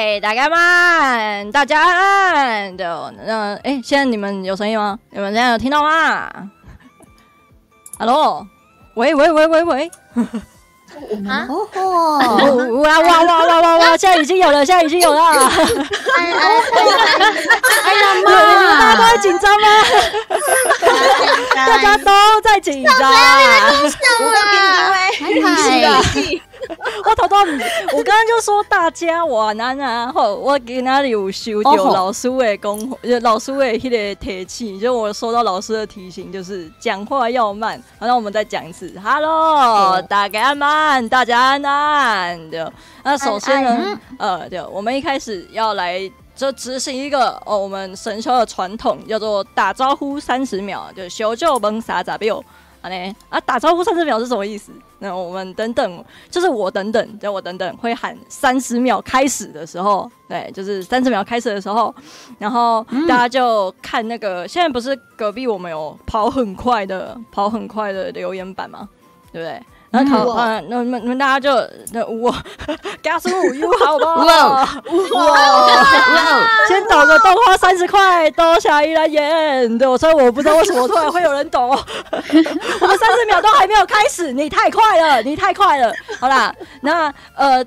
嗨，大家慢，大家安安。对，那哎，现在你们有声音吗？你们现在有听到吗？Hello，喂喂喂喂喂。啊！哦，哇哇哇哇哇哇！现在已经有了，现在已经有了。哎呀妈！大家都在紧张吗？大家都在紧张。是的。我头都，我刚刚就说大家晚安啊！吼，我今仔日有收到老师的讲，老师的彼个提醒，就我收到老师的提醒，就是讲话要慢。好，那我们再讲一次，Hello，大家慢，大家安安。对，那首先呢，对，我们一开始要来就执行一个哦，我们神霄的传统，叫做打招呼三十秒，就相借问30秒。按呢啊，打招呼三十秒是什么意思？那我们等等，就是我等等，就我等等会喊三十秒开始的时候，对，就是三十秒开始的时候，然后大家就看那个，现在不是隔壁我们有跑很快的留言板吗？对不对？然后考啊，那那那大家就那我加速有好不好？哇哇！先抖个豆花30块，多谢伊来演。对，所以我不知道为什么突然会有人抖。我们三十秒都还没有开始，你太快了，你太快了。好啦，那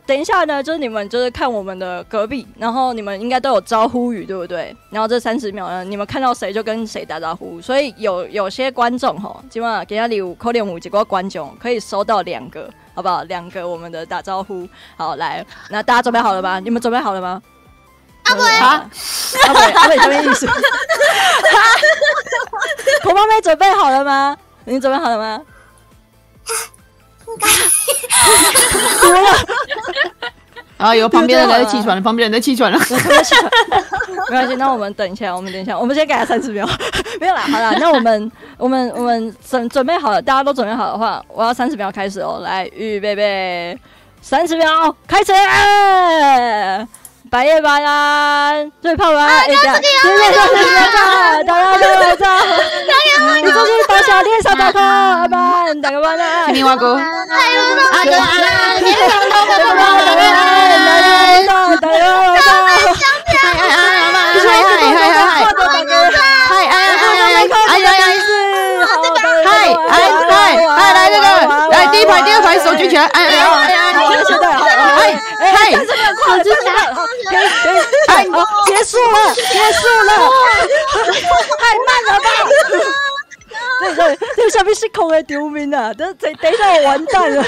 等一下呢，就是你们就是看我们的隔壁，然后你们应该都有招呼语，对不对？然后这三十秒呢，你们看到谁就跟谁打招呼。所以有些观众吼，基本上今仔日有可能有一个观众可以收到两个，好不好？两个我们的打招呼。好，来，那大家准备好了吗？你们准备好了吗？阿伯，阿伯，阿伯，什么意思？婆妈妹准备好了吗？你准备好了吗？应该。啊，有旁边的人在气喘了，旁边人在气喘了。没关系，那我们等一下，我们等一下，我们先给他三十秒。没有啦，好了，那我们准备好了，大家都准备好的话，我要三十秒开始哦，来，预备备，三十秒开始。白夜晚安，最胖晚安，哎，对对对对，大家都在，你出去多少脸上打卡，阿曼，大家晚安，你话哥，阿哥安，你好，大家晚安，大家晚安，嗨嗨嗨嗨嗨嗨嗨哎哎哎哎哎哎嗨嗨嗨来这个来第一排第二排手举起来，哎哎哎哎，好，现在好，哎哎，30秒快了，30秒，好，可以可以，哎，好，结束了，结束了，太慢了吧？对对，这啥物失控的场面啊！等等等一下，我完蛋了。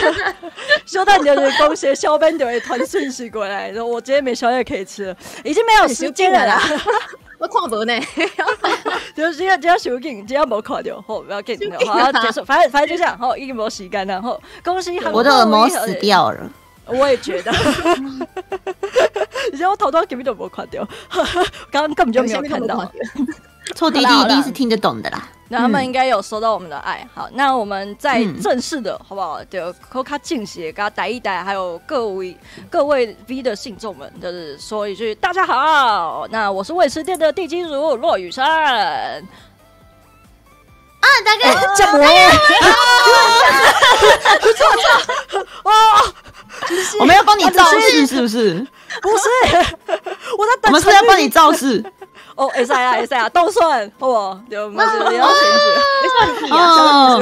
小等就是公司小编就会传讯息过来，说我今天没宵夜可以吃了，已经没有时间了啦。我看无呢，就是这这伤紧，这无看著，好，不要紧，好，结束，反正就这样，好，已经无时间了，好，恭喜我的耳膜死掉了。我也觉得，而且我头拄根本就无看著，刚刚根本就没有看到。臭弟弟一定是听得懂的啦。那他们应该有收到我们的爱。好，那我们再正式的，好不好？就阁较正式，共台语台，还有各位 V 的信众们，就是说一句大家好。那我是喂食店的地基主骆雨山。啊，大哥，这么，不错错，哇！我们要帮你造势是不是？不是，我在等。我们是要帮你造势。哦，会使啊，会使啊，都算，好不好？对，我们是要选举，哦，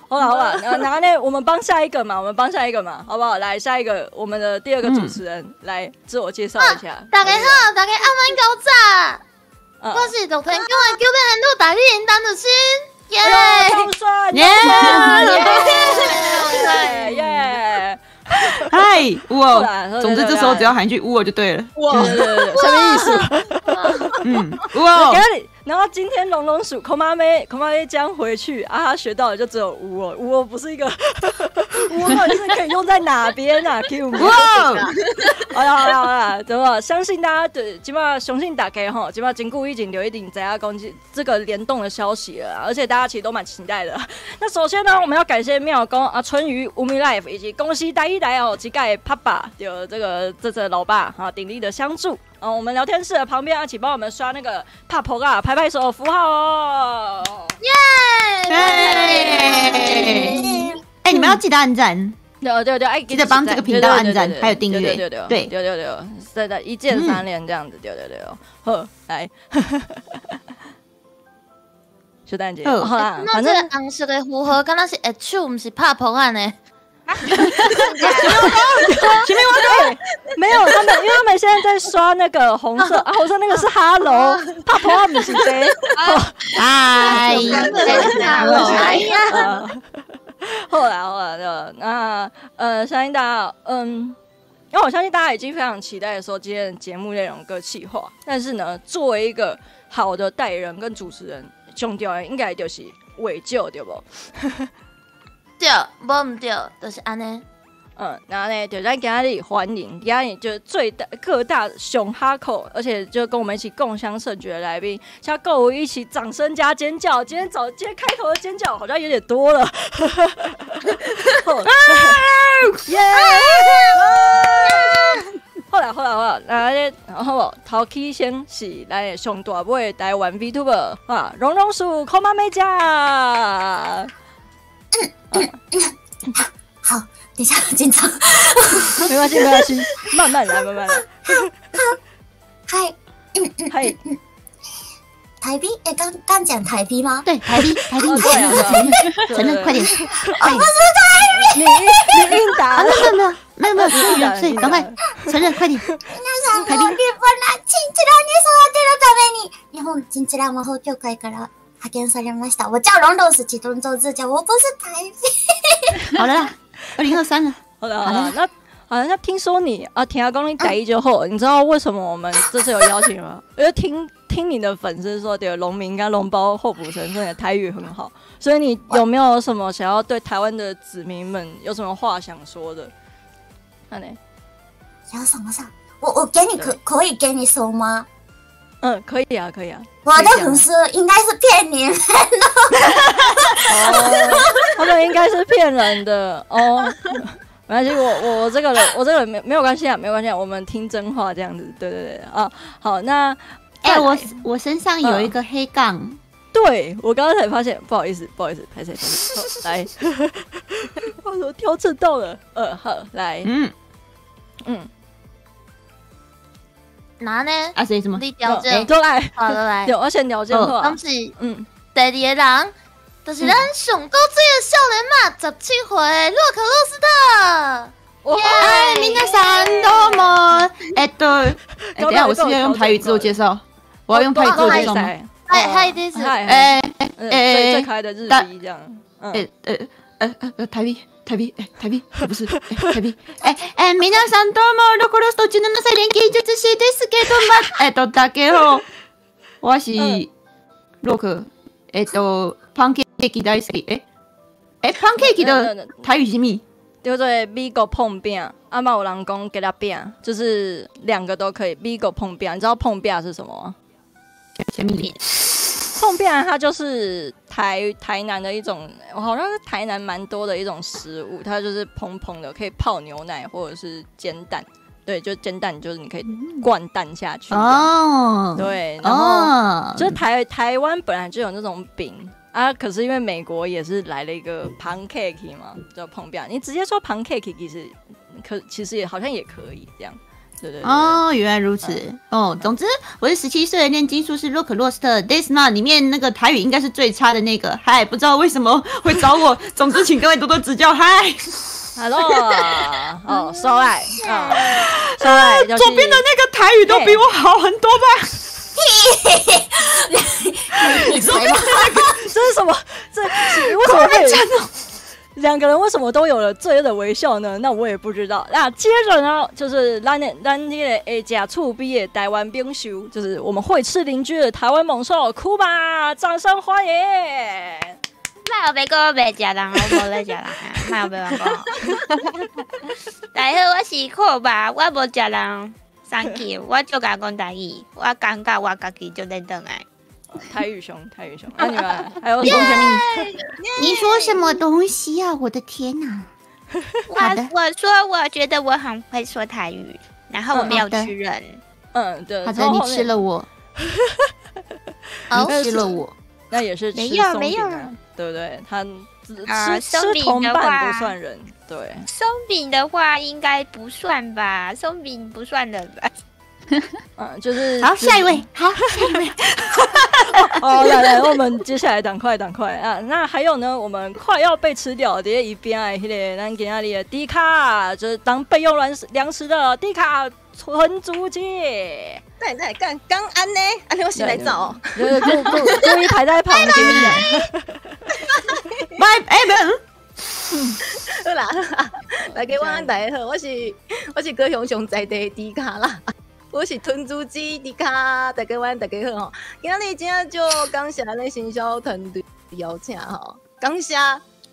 好了好了，那那我们帮下一个嘛，我们帮下一个嘛，好不好？来下一个，我们的第二个主持人来自我介绍一下。大家好，大家暗晚𠢕早，我是乐天宫的九变男女代理人陈如新，耶！耶！耶！嗨，哇！总之这时候只要喊一句“呜”就对了。哇，什么意思？嗯，哇！然后今天龙龙鼠空妈妹空妈妹将回去啊，他学到的就只有呜哦，呜哦不是一个呜，到底是可以用在哪边啊？Q 哇！好啦好啦好啦，怎么？相信大家对，基本上相信大家吼，基本上真久以前就一定知影讲这个联动的消息了，而且大家其实都蛮期待的。那首先呢，我们要感谢庙公啊、春雨、乌米 life 以及恭喜台语台哦，这盖爸爸有这个老爸哈鼎力的相助。哦，我们聊天室的旁边，一起帮我们刷那个拍噗仔拍拍手符号哦！耶！哎，你们要记得按赞。对对对，记得帮这个频道按赞，还有订阅，对对对对对对对，对，一键三连这样子，对对对，好，来，小蛋姐，好啦，那这个红色的符号，敢若是握手，毋是拍噗仔呢？前面我对，没有他们，因为他们现在在刷那个红色啊，红色那个是哈喽，拍噗仔毋是这，哎，哎呀。后来后来的那相信大家因为我相信大家已经非常期待说今天的节目内容跟企划，但是呢，作为一个好的代言人跟主持人，重要的应该就是伪救对无？对，无毋对，就是按呢。然后呢，就咱今日欢迎，今日就最大各大熊哈口，而且就跟我们一起共襄盛举的来宾，像各位一起掌声加尖叫。今天开头的尖叫好像有点多了。耶！后来，然后头起先是来上大尾台湾 VTuber 啊，蓉蓉鼠空妈妹家。好。等一下，紧张，没关系，没关系，慢慢来，慢慢来。嗨，嗨，台币，哎，刚刚讲台币吗？对，台币，台币，承认，快点，我不是台币，你硬打，没有没有没有没有，所以赶快承认，快点。皆さん、立派なチンチラに育てるために、日本チンチラ魔法協会から派遣されました。我叫龙龙是其中周志强，我不是台币。好了啦。2023了，好了好了，那好像听说你啊，听阿公你台语就好，你知道为什么我们这次有邀请吗？因为听听你的粉丝说，对，农民跟龙包候补神，说你的台语很好，所以你有没有什么想要对台湾的子民们有什么话想说的？那你想什么想？我给你可以给你说吗？嗯，可以啊，可以啊。我的粉丝应该是骗你们的，哦，他们应该是骗人的哦。没关系，我这个人，我这个人没有关系啊，没有关系啊，我们听真话这样子。对对对啊，好，那哎，我身上有一个黑杠，对我刚刚才发现，不好意思，不好意思，拍谢拍谢，来，我调整到了，好，来，嗯嗯。哪呢？啊，谁什么？你调整，都来，好来，有，而且调整好。当时，第二个人就是咱上古水的少年嘛，17岁，洛克洛斯特。嗨，皆さんどうも。哎，对，等下我是要用台语自我介绍，我要用台语自我介绍吗？嗨嗨，这是，哎哎，最可爱的日币这样，哎台币。台币，哎，台币，不是，台币，哎哎，皆さんどうも、ロコロスト17歳錬金術師ですけどま、だけど、我是洛克，パンケーキ大好き，哎哎，パンケーキ的台语是啥物？叫做美国膨饼，啊嘛有人讲给他饼，就是两个都可以。美国膨饼，你知道膨饼是什么吗？啥物？膨饼它就是台南的一种，好像是台南蛮多的一种食物，它就是蓬蓬的，可以泡牛奶或者是煎蛋。对，就煎蛋，就是你可以灌蛋下去。哦，对，然后就是台湾本来就有那种饼啊，可是因为美国也是来了一个 pancake 嘛，叫膨饼，你直接说 pancake 其实也好像也可以这样。对对对。哦，原来如此。哦，总之我是17岁的炼金术士洛克洛斯特 Desma 里面那个台语应该是最差的那个，嗨，不知道为什么会找我。总之，请各位多多指教。嗨，Hello，哦，收来，收来，左边的那个台语都比我好很多吧？你左边的那个这是什么？这为什么会讲？两个人为什么都有了罪恶的微笑呢？那我也不知道。那接着呢，就是咱那个会食厝边的台湾冰秀，就是我们会吃邻居的台湾猛兽库玛，掌声欢迎！莫白讲我袂食人，我无咧食人啊，莫白讲。大家好，我是库玛，我无食人，Thank you，我就敢讲台语，我感觉我家己就认转来。台语熊，台语熊，那你们还有说什么？你说什么东西啊？我的天哪！我说，我觉得我很会说台语，然后我没有吃人。嗯，对。好的，你吃了我，你吃了我，那也是没有没有，对不对？他吃同伴不算人，对。松饼的话应该不算吧？松饼不算人吧？嗯，就是好，下一位，好，下一位。哦，来来，我们接下来赶快赶快啊！那还有呢，我们快要被吃掉的一边的那个咱今仔日的迪卡，就是当备用粮食的迪卡存足机。对对，刚刚按呢，按呢我先来走，就是故意排在旁边的。拜哎不。好啦好啦，大家晚安，大家好，我是高雄上在地的迪卡啦。我是豚猪鸡迪卡，大家晚，大家好吼。今仔日真正就感谢咱行销团队邀请吼，感谢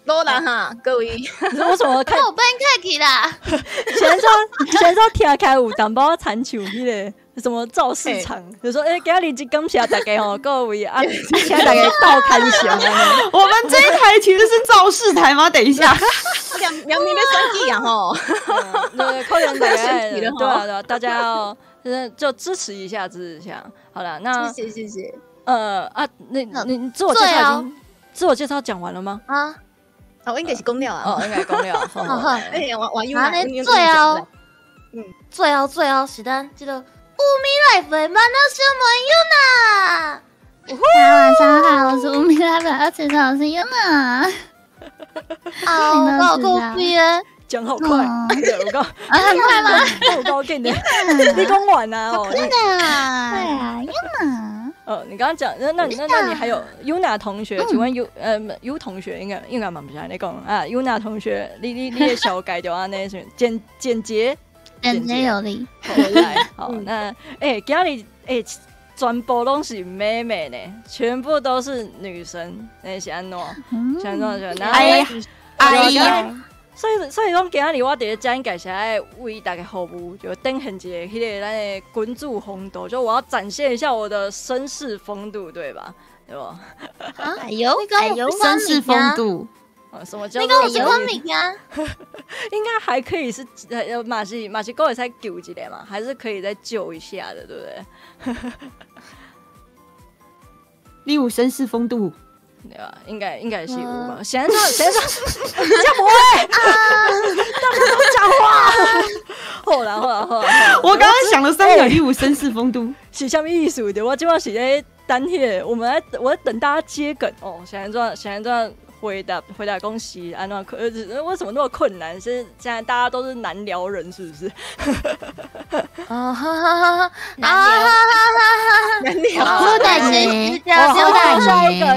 努力哈各位。为什么看？我变客气啦。前阵听开有淡薄仔亲像彼个什么造市场，就说今仔日真感谢大家吼，各位啊，请大家斗牵肠。我们这一台其实是造势台吗？等一下，两面要选举啊吼。对，可能大家对啊对啊，大家要。就支持一下，支持一下。好了，那谢谢谢谢。啊，那你自我介绍已经自我介绍讲完了吗？啊，我应该是讲了啊，哦，应该讲了。好好，哎，我有啊，最后，最后是咱这个 UMI LIVE 的万能小妹 Yuna。晚上好，我是 UMI LIVE 的二次老师 Yuna。啊，我够憋。讲好快，对，我刚啊，很快吗？我高兴的，你讲完啊？哦，对啊，Yuna。哦，你刚刚讲，那你还有 Yuna 同学，请问 U 同学应该嘛不是按呢讲啊？Yuna 同学，你的小改就按呢是简洁简洁有力。好来，好，那今仔日全部拢是妹妹呢，全部都是女生，那是按怎？是按怎？哎哎呀！所以讲，今仔日我伫咧遮应该是爱为大家服务，就展现一个彼个咱的君主风度，就我要展现一下我的绅士风度，对吧？对吧？哎呦哎呦，绅士风度，什么叫？你讲有这款物件？应该还可以是，嘛是阁会使救一下嘛，还是可以再救一下的，对不对？你有绅士风度。对吧？应该是有吧。现在这样不会啊！大家都讲话。好啦好啦好啦，我刚刚想了3秒，你有绅士风度是啥物意思？对，我这摆是咧等彼个，我在等大家接梗哦。现在这回答讲是按怎困？为什么那么困难？是现在大家都是难聊人，是不是？啊哈哈哈！难聊，好，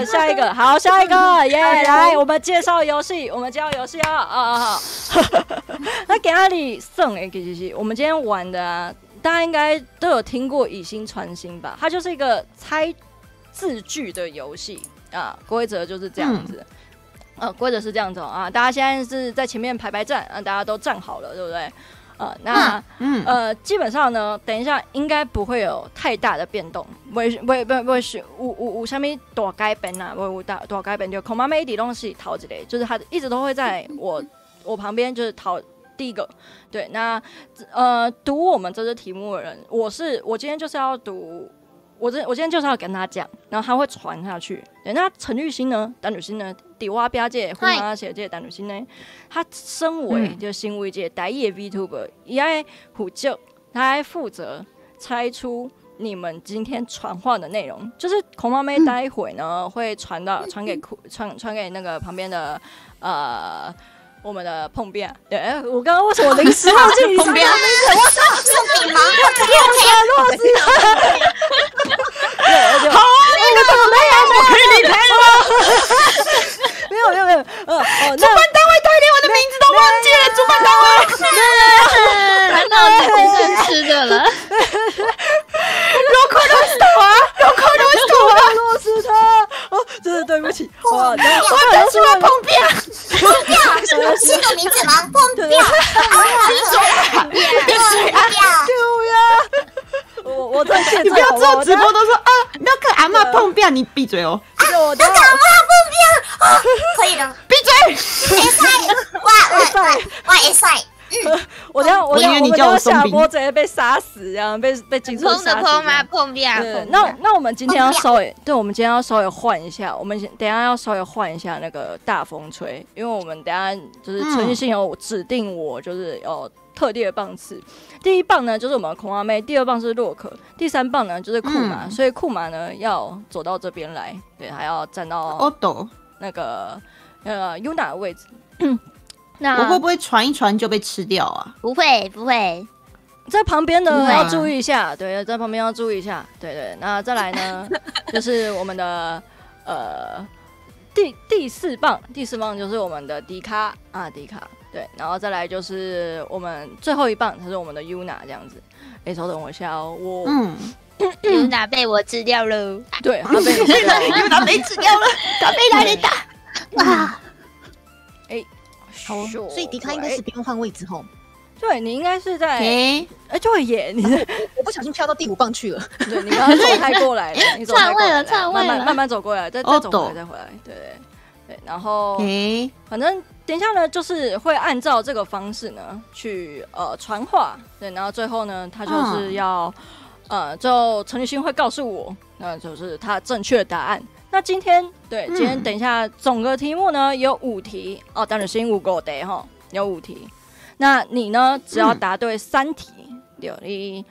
下一个，好，下一个，耶！来，我们介绍游戏，啊啊好！那今仔日算的其实是我们今天玩的啊，大家应该都有听过以心传心吧？它就是一个猜字句的游戏啊，规则就是这样子。规则是这样子啊，大家现在是在前面排排站啊，大家都站好了，对不对？那基本上呢，等一下应该不会有太大的变动，不会是有啥物大改变啊，不会有大改变，就孔妈妈一直拢是头一个，就是她一直都会在我旁边，就是头第一个。对，那读我们这次题目的人，我今天就是要读。我今天就是要跟他讲，然后他会传下去。对，那陈玉兴呢？陈玉兴呢？伫我表姐、胡妈姐这个陈玉兴呢，他身为就身为一个台语的 VTuber，伊爱负责，他爱负责猜出你们今天传话的内容。就是孔妈妈待会呢会传给那个旁边的我们的碰面。对，我刚刚为什么临时忘记你碰面？我操，送饼吗？洛斯，好啊，那个没有，我可以离开了吗？没有，主办单位他连我的名字都忘记了，主办单位，难道只剩吃的了？罗克罗斯特啊，罗克罗斯特啊，罗斯特，哦，真的对不起，我我真是碰面，碰面是个名字吗？碰面，闭嘴啊！闭嘴啊！对呀，我在现你不要做直播都说啊，不要跟阿嬷碰面，你闭嘴哦！我跟阿嬷碰面啊，可以了，闭嘴！会使，我会使。我等下我等下我们等下播直接被杀死，这样被金碰的碰吗？碰壁。那我们今天要稍微，对，我们今天要稍微换一下，我们等下要稍微换一下那个大风吹，因为我们等下就是陈信有指定我，就是有特定的棒次。第一棒呢就是我们孔阿妹，第二棒是洛克，第三棒呢就是库马，所以库马呢要走到这边来，对，还要站到那个Yuna 的位置。那我会不会传一传就被吃掉啊？不会不会，在旁边的要注意一下，对，在旁边要注意一下，对对。那再来呢，就是我们的第四棒，第四棒就是我们的迪卡啊，迪卡，对，然后再来就是我们最后一棒，它是我们的 Yuna 这样子。哎，稍等我一下哦，我Yuna 被我吃掉了，对，他被你吃掉了，Yuna 被吃掉了，他被哪里打？哇！哎。好，所以迪卡应该是不用换位置吼。对，你应该是在哎，对耶，你我不小心跳到第五棒去了。对，你刚刚走开过来了，你篡位了，篡位了，慢慢走过来，再走回来，再回来，对对。然后，反正等一下呢，就是会按照这个方式呢去传话，对，然后最后呢，他就是要最后陈立勋会告诉我，那就是他正确的答案。那今天对，今天等一下总个题目呢有5题哦，当然是5个题哈，有5题。那你呢只要答对3题，对，你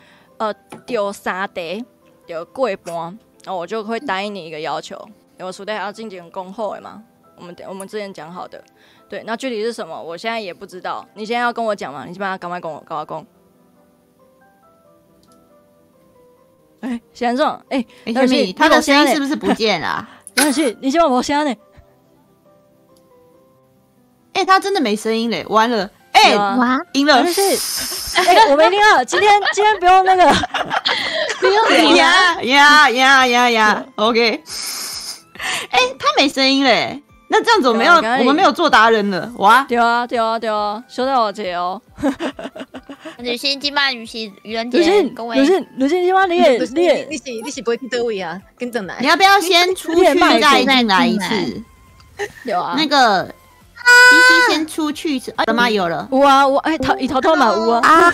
对3题就过半，然后我就会答应你一个要求。因为书底还要进行恭候的嘛，我们之前讲好的。对，那具体是什么，我现在也不知道。你现在要跟我讲吗？你基本上赶快跟我讲。哎，先生，哎，他的声音是不是不见了？杨旭，你先帮我声呢？哎，他真的没声音嘞，完了！哎，赢了！哎，我们一定要今天不用那个，不用呀呀呀呀呀！OK，哎，他没声音嘞，那这样子我们没有做达人了，哇！对啊对啊对啊，收到我姐哦。女性今晚女性愚人节，女性女性今晚你也你是不会去倒位啊？跟转来。你要不要先出去再进来一次？有啊。那个西西先出去一次。哎，妈有了。有啊，我哎，头头头嘛有啊。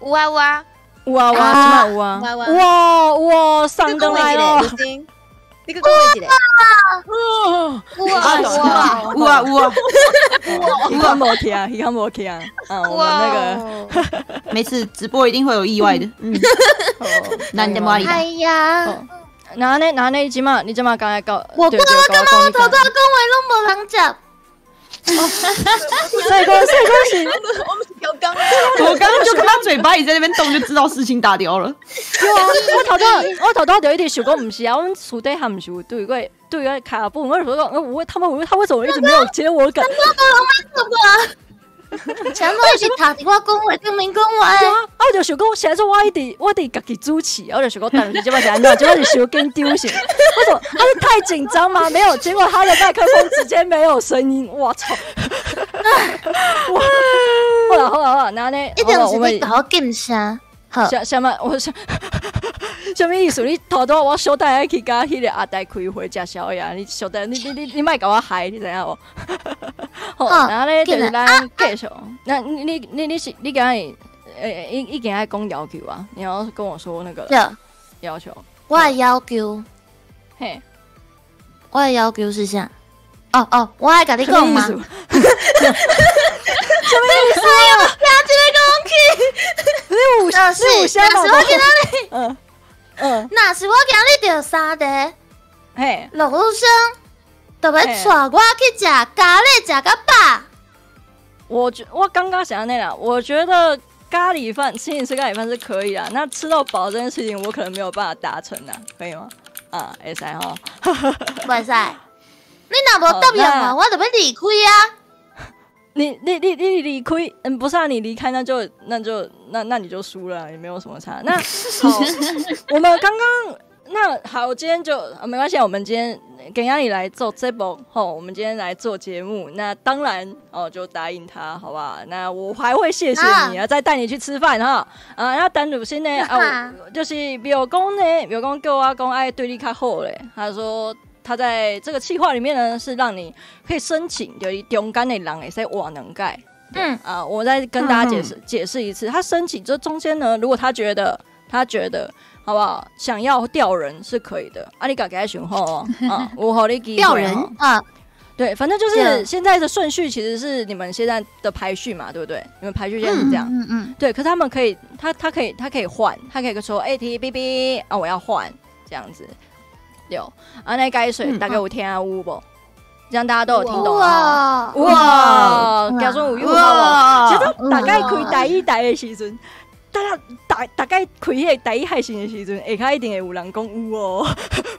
有啊有啊有啊有啊，有啊。哇哇，上灯来了。你个讲一下。哇哇哇哇！伊较无听，伊较无听。啊，我们那个每次直播一定会有意外的。嗯，难得哪里？哎呀，那呢？那呢？这马你这马刚才讲，我刚刚刚我头拄讲话拢无人接。帅哥，帅哥是，我们是调岗。我刚刚就看他嘴巴里在那边动，就知道事情打掉了。对啊，我头拄就一直想讲，毋是啊，阮私底下毋是有对过对个卡布，我就说，我他们他为什么一直没有接我梗？全部是读伫我讲话顶面讲话。啊，我就想讲，现在我一直我伫家己主持，我就想讲，但是这摆是按怎？这摆是伤紧张是？我说他是太紧张吗？没有，结果他的麦克风直接没有声音，我操！哇！好啦好啦好啦，那呢？一定是你搞禁声。好，什么？我什什么意思？你头拄我小等下去佮彼个阿呆开会食宵夜，你小等你你你你莫共我害，你知影无？好，然后咧就是咱继续。那你你你你是你今日已经爱讲要求啊？你要跟我说那个要求？我的要求，嘿，我的要求是啥？哦哦，我爱共你讲吗？什么意思啊？听这个讲起，你有你有啥嘛？若是我今仔日，嗯嗯，若是我今日著三题，嘿，陆女生就欲带我去食咖喱，食甲饱。我刚刚想那啦，我觉得咖喱饭，请你吃咖喱饭是可以啊。那吃到饱这件事情，我可能没有办法达成啊，可以吗？啊，会使吼，袂使。你若无答应我，我就欲离开啊！你离开，嗯，不是啊，你离开那就那就那那你就输了，也没有什么差。那好，我们刚刚那好，今天就没关系，我们今天跟亚里来做这部吼，我们今天来做节目，那当然哦就答应他，好不好？那我还会谢谢你啊，再带你去吃饭哈啊。那陈汝心呢啊，就是庙公呢，庙公叫我讲爱对你较好咧，他说。他在这个企划里面呢，是让你可以申请，就是中间的人会使换两届，嗯啊，我再跟大家解释解释一次，他申请这中间呢，如果他觉得好不好，想要调人是可以的，啊，你共家想好哦，啊，有予你机会调人啊，对，反正就是现在的顺序其实是你们现在的排序嘛，对不对？你们排序现在是这样，对。可是他们可以，他可以换，他可以说 A T B B 啊，我要换这样子。对，啊，那该水大概有听有无？这样大家都有听懂啊？哇，假装有哇！其实大概开台语台的时阵，大家大概开彼个台语配信的时阵，下跤一定会有人讲有哦，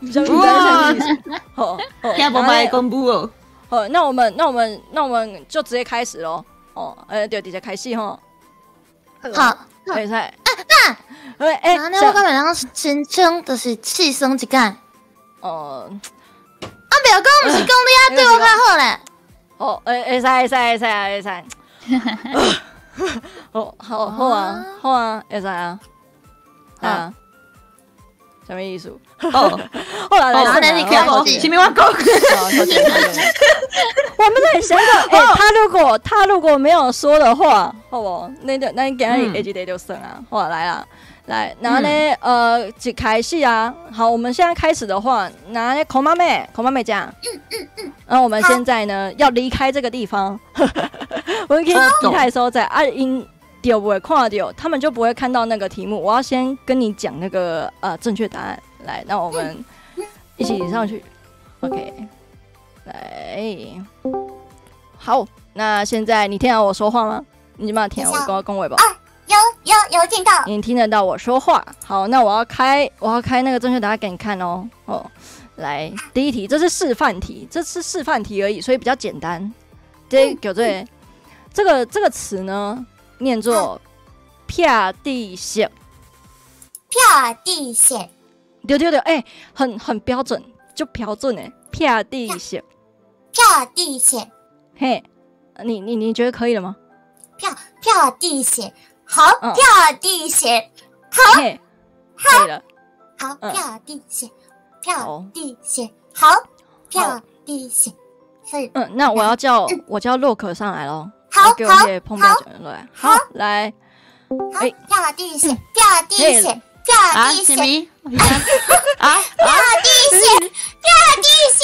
毋知啥物意思。好，听无爱讲有哦。好，那我们就直接开始喽。哦，对，直接开始吼。好，可以。啊啊！哎，那我敢会当申请，就是试耍一工。哦。啊，袂讲，毋是讲你爱对我较好咧。哦，会使会使会使会使。哦，好好啊，好啊，会使啊。啊。什么意思？哦，后来来，那你听无？啥物我讲？我们在想着，哎，他如果没有说的话，好不？那就那你今仔日下一个就算啊。好，来啊，来，然后呢，一开始啊，好，我们现在开始的话，拿孔妈妹，孔妈妹讲，那我们现在呢要离开这个地方，我们可以离开的时候在啊𪜶就袂看著，他们就不会看到那个题目。我要先跟你讲那个正确答案。来，那我们一起上去。OK，来，好，那现在你听到我说话吗？你有听我讲讲话无？啊，有有有听到。你听得到我说话？好，那我要开那个正确答案给你看哦。哦，来，第一题，这是示范题，这是示范题而已，所以比较简单。这叫做这个词呢，念作劈地穴。劈地穴。对对对，哎，很标准，就标准哎，劈地穴。劈地穴。嘿，你觉得可以了吗？劈地穴，好，劈地穴，好，可以了。好，劈地穴，劈地穴，好，劈地穴。嗯，那我叫洛克上来喽。好，给我一些碰标准来。好，来，好，劈地穴，劈地穴，劈地穴，啊，劈地穴，劈地穴，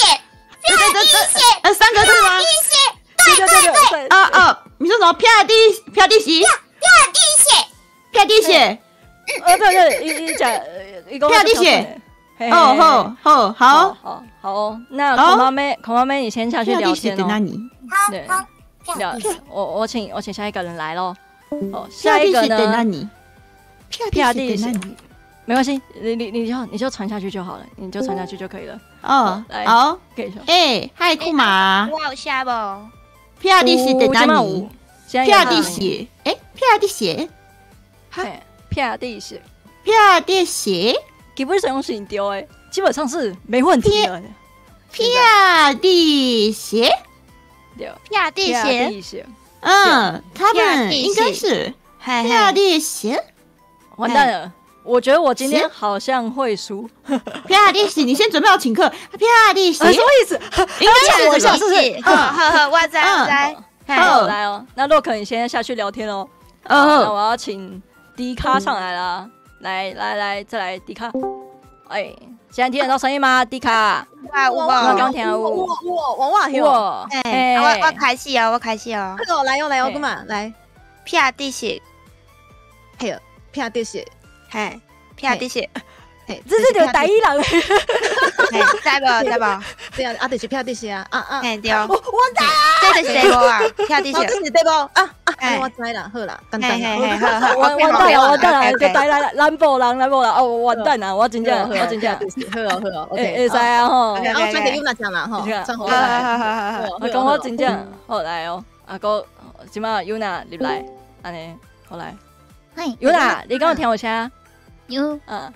劈地穴，三个字吗？对对对对，啊啊！你说什么？劈地劈地穴，劈地穴，劈地穴。对对，伊讲，伊讲劈地穴。哦，好，好，好，好，好，那孔妈妹，孔妈妹，你先下去聊天哦。对，好，聊，我请下一个人来喽。哦，下一个呢？劈地穴，没关系，你就传下去就好了，你就传下去就可以了。哦，来，好，可以。哎，嗨，库马，我有声无？劈地穴在哪里？劈地穴，哎，劈地穴，嘿，劈地穴，劈地穴，基本上是对的，基本上是没问题的。劈地穴，对，劈地穴，嗯，他们应该是劈地穴。完蛋了，我觉得我今天好像会输。劈地穴，你先准备好请客。劈地穴，什么意思？应该是我一下，是不是？好好好，我知我知。好，来哦，那洛克，你先下去聊天哦。嗯，那我要请迪卡上来了，来来来，再来迪卡。哎，现在听得到声音吗？迪卡，我我刚听有。我我我我哎，我开始哦，我开始哦。好，来哦来哦，干嘛来？劈地穴，嘿，劈地穴，嘿，劈地穴，嘿，这是就台语人。知无知无？对啊，啊就是劈地穴啊啊啊！嘿对。我知啊，这就是题目啊，劈地穴，这是题目啊啊！我知啦，好啦，简单啦，好好，完完蛋了，完蛋了，就来来南部人，南部人哦，完蛋了，我真正，我真正，好哦好哦，OK，会使啊吼，然后转给 Yuna 讲啦吼，转好好好好，我讲我真正好来哦，啊阁这马 Yuna 入来，按呢好来，Yuna，你敢有听有声？有，嗯，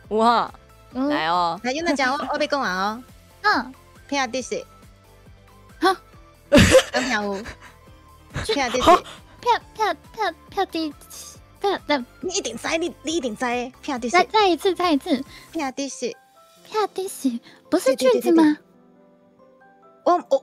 有哈，来哦，来 Yuna 讲，我欲讲啊哦，劈地穴，哈，敢听有？劈地穴，劈劈劈劈地，劈那，你一定知，你一定知，劈地穴，再一次，再一次，劈地穴，劈地穴，不是句子吗？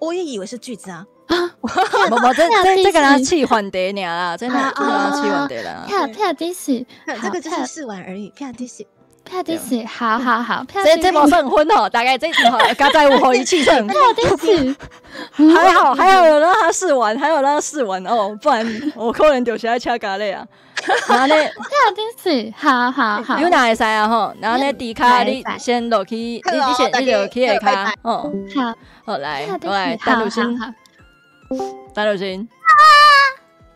我也以为是句子啊。啊，无无，这这个人试范题尔啦，这个这个试范题啦。撇撇知识，这个就是试玩而已。撇知识，撇知识，好好好。这无算分吼，大概这刚才有予伊试算。撇知识，还好还好有让他试完，还有让他试完哦，不然我可能就是爱请咖喱啊。然后呢，撇知识，好好好。有哪会使啊吼？然后呢，猪跤你先落去，你先你落去下跤吼。好，好来，来，陈如新。陈如新，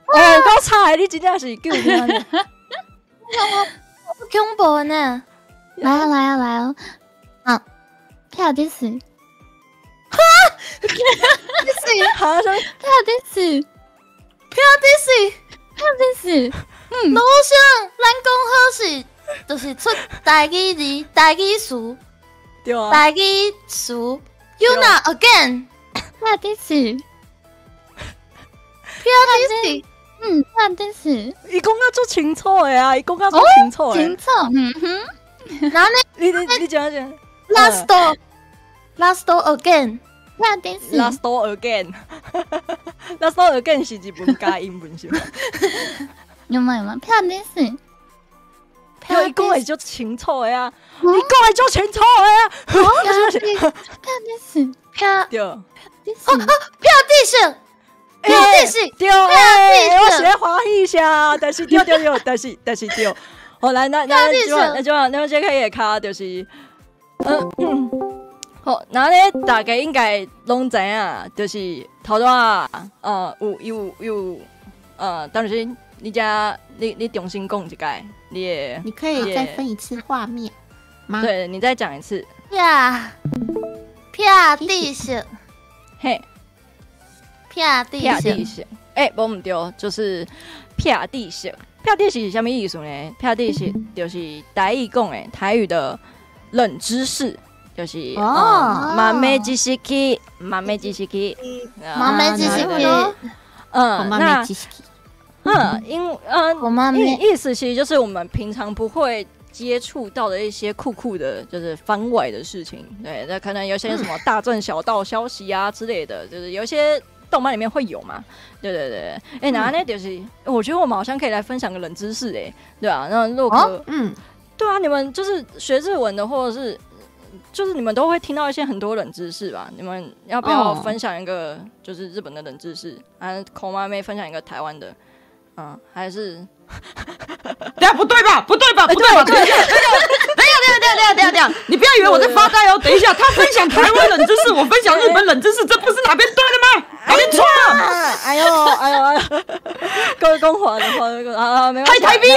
哦，够惨！你真正是救命！恐怖呢！来啊来啊来啊！啊，撇知识，哈，知识，哈什么？撇知识，撇知识，撇知识。嗯，老师，咱讲好势，就是出台语字、台语词，对啊，台语词。You not again，撇知识。撇知识，嗯，撇知识。伊讲甲足清楚的啊，伊讲甲足清楚的。清楚，嗯哼。然后呢？你讲讲。 Last last again，撇知识。 Last again，last again 是日文加英文是吗？有吗有吗？撇知识。伊讲的足清楚的啊，伊讲的足清楚的啊。撇知识，撇对，撇知识，撇知识。撇知识，对，欸，我是咧欢喜啥，但是对对对，但是对。好，来，那那这个下跤就是，嗯，好，那咧大家应该拢知影，就是头拄仔，有有有，当时你遮你重新讲一摆，你的，你可以再分一次画面吗？对，你再讲一次。撇撇知识，嘿。撇知识，欸，无毋对，就是撇知识。撇知识是啥物意思呢？撇知识就是台语讲的，台语的冷知识，就是哦，豆知识，豆知识，豆知识，嗯，那嗯，因嗯意思其实就是我们平常不会接触到的一些酷酷的，就是番外的事情。对，那可能有些什么大正小道消息啊之类的，就是有些动漫里面会有嘛？对对对，哎，那那就是，我觉得我们好像可以来分享个冷知识，哎，对啊，那洛克，嗯，对啊，你们就是学日文的，或者是就是你们都会听到一些很多冷知识吧？你们要不要分享一个就是日本的冷知识？啊，孔妈咪分享一个台湾的，嗯，还是？等下不对吧？不对吧？不对吧？等一下，等一下，等一下，等一下，等一下，你不要以为我在发呆哦！等一下，他分享台湾冷知识，我分享日本冷知识，这不是哪边对了吗？哪边错了？哎呦，哎呦，哎呦！各位公华的话，啊，没关系，台币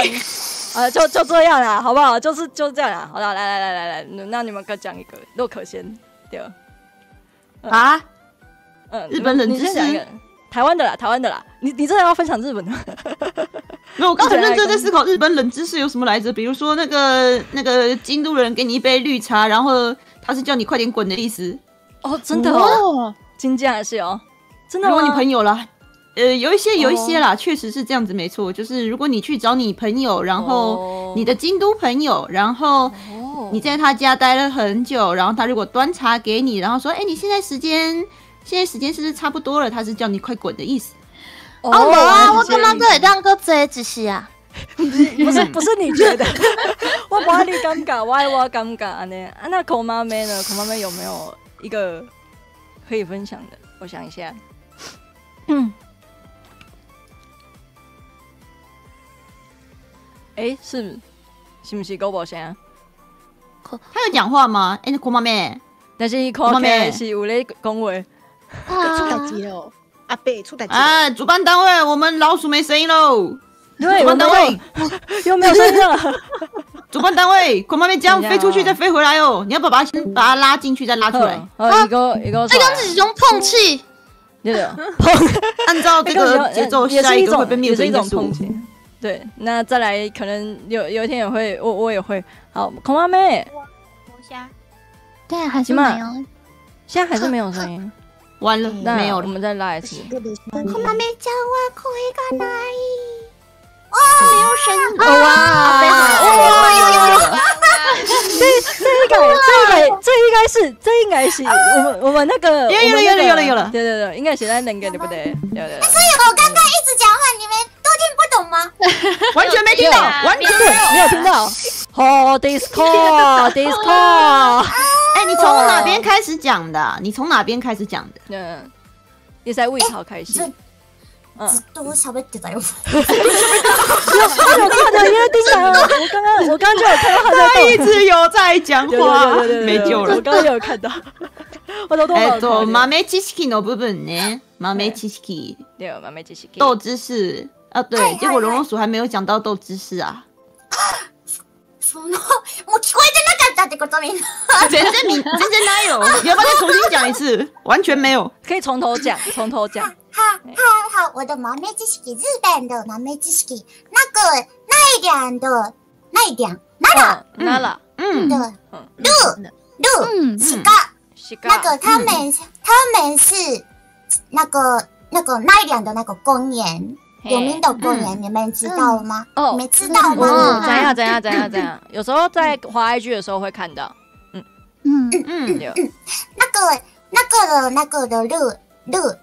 啊，就这样啦，好不好？就是就这样啦，好了，来来来来来，那你们各讲一个，洛可先对。啊？嗯，日本冷知识，台湾的啦，台湾的啦，你真的要分享日本的？没有，我刚才认真在思考日本冷知识有什么来着，比如说那个京都人给你一杯绿茶，然后他是叫你快点滚的意思。哦，真的哦，真的是哦，真的。如果你朋友啦，有一些啦，确实是这样子，没错。就是如果你去找你朋友，然后你的京都朋友，然后你在他家待了很久，然后他如果端茶给你，然后说，哎，你现在时间是不是差不多了？他是叫你快滚的意思。哦，无啊，我感觉阁会当阁坐一时啊。不是你觉得，我无爱你尴尬，我爱我尴尬按呢。啊，那孔妈咪呢？孔妈咪有没有一个可以分享的？我想一下。嗯。欸，是不是阁无声？他有讲话吗？欸，孔妈咪。但是伊看起来是有咧讲话。出代志了。阿伯出代志啊！主办单位，我们老鼠没声音喽。对，主办单位又没有声音了。主办单位，孔妈咪这样飞出去再飞回来哦。你要不要把它先把它拉进去再拉出来？一个一个，这个是一种碰气。对的，按照这个节奏，下一个会被灭的一种碰气。对，那再来可能有一天也会，我也会。好，孔妈咪，对，还是没有，现在还是没有声音。完了，没有了，我们再拉一次。孔妈咪叫我声がない。哇，没有声音！哇！哇！这这个这应该是这应该是我们那个有有了有了有了有了，对对对，应该写在那个对不对？对对。所以我刚刚一直讲话，你们都听不懂吗？完全没听到，完全没有听到。哦，Discord Discord，哎，你从哪边开始讲的？你从哪边开始讲的？嗯，你在魏朝开始。ずっと喋ってたよ。有有看到，因为叮当，我刚刚就有看到他在一直有在讲话，没救了。我刚刚有看到。我都えっと豆知識の部分ね，豆知識，对，豆知識，豆知識啊，对，结果龙龙鼠还没有讲到豆知識啊。そのもう聞こえてなかったってことみんな。全然全然哪有？你要不要再重新讲一次？完全没有，可以从头讲，从头讲。好好好，我的豆知識，日本的豆知識，那个奈良的奈良，奈良，奈良，的鹿鹿鹿，那个他们是那个奈良的那个公园。有名的公园，你们知道吗？哦，你们知道吗？怎样怎样怎样怎样？有时候在滑 IG 的时候会看到。嗯嗯嗯嗯，那个的鹿鹿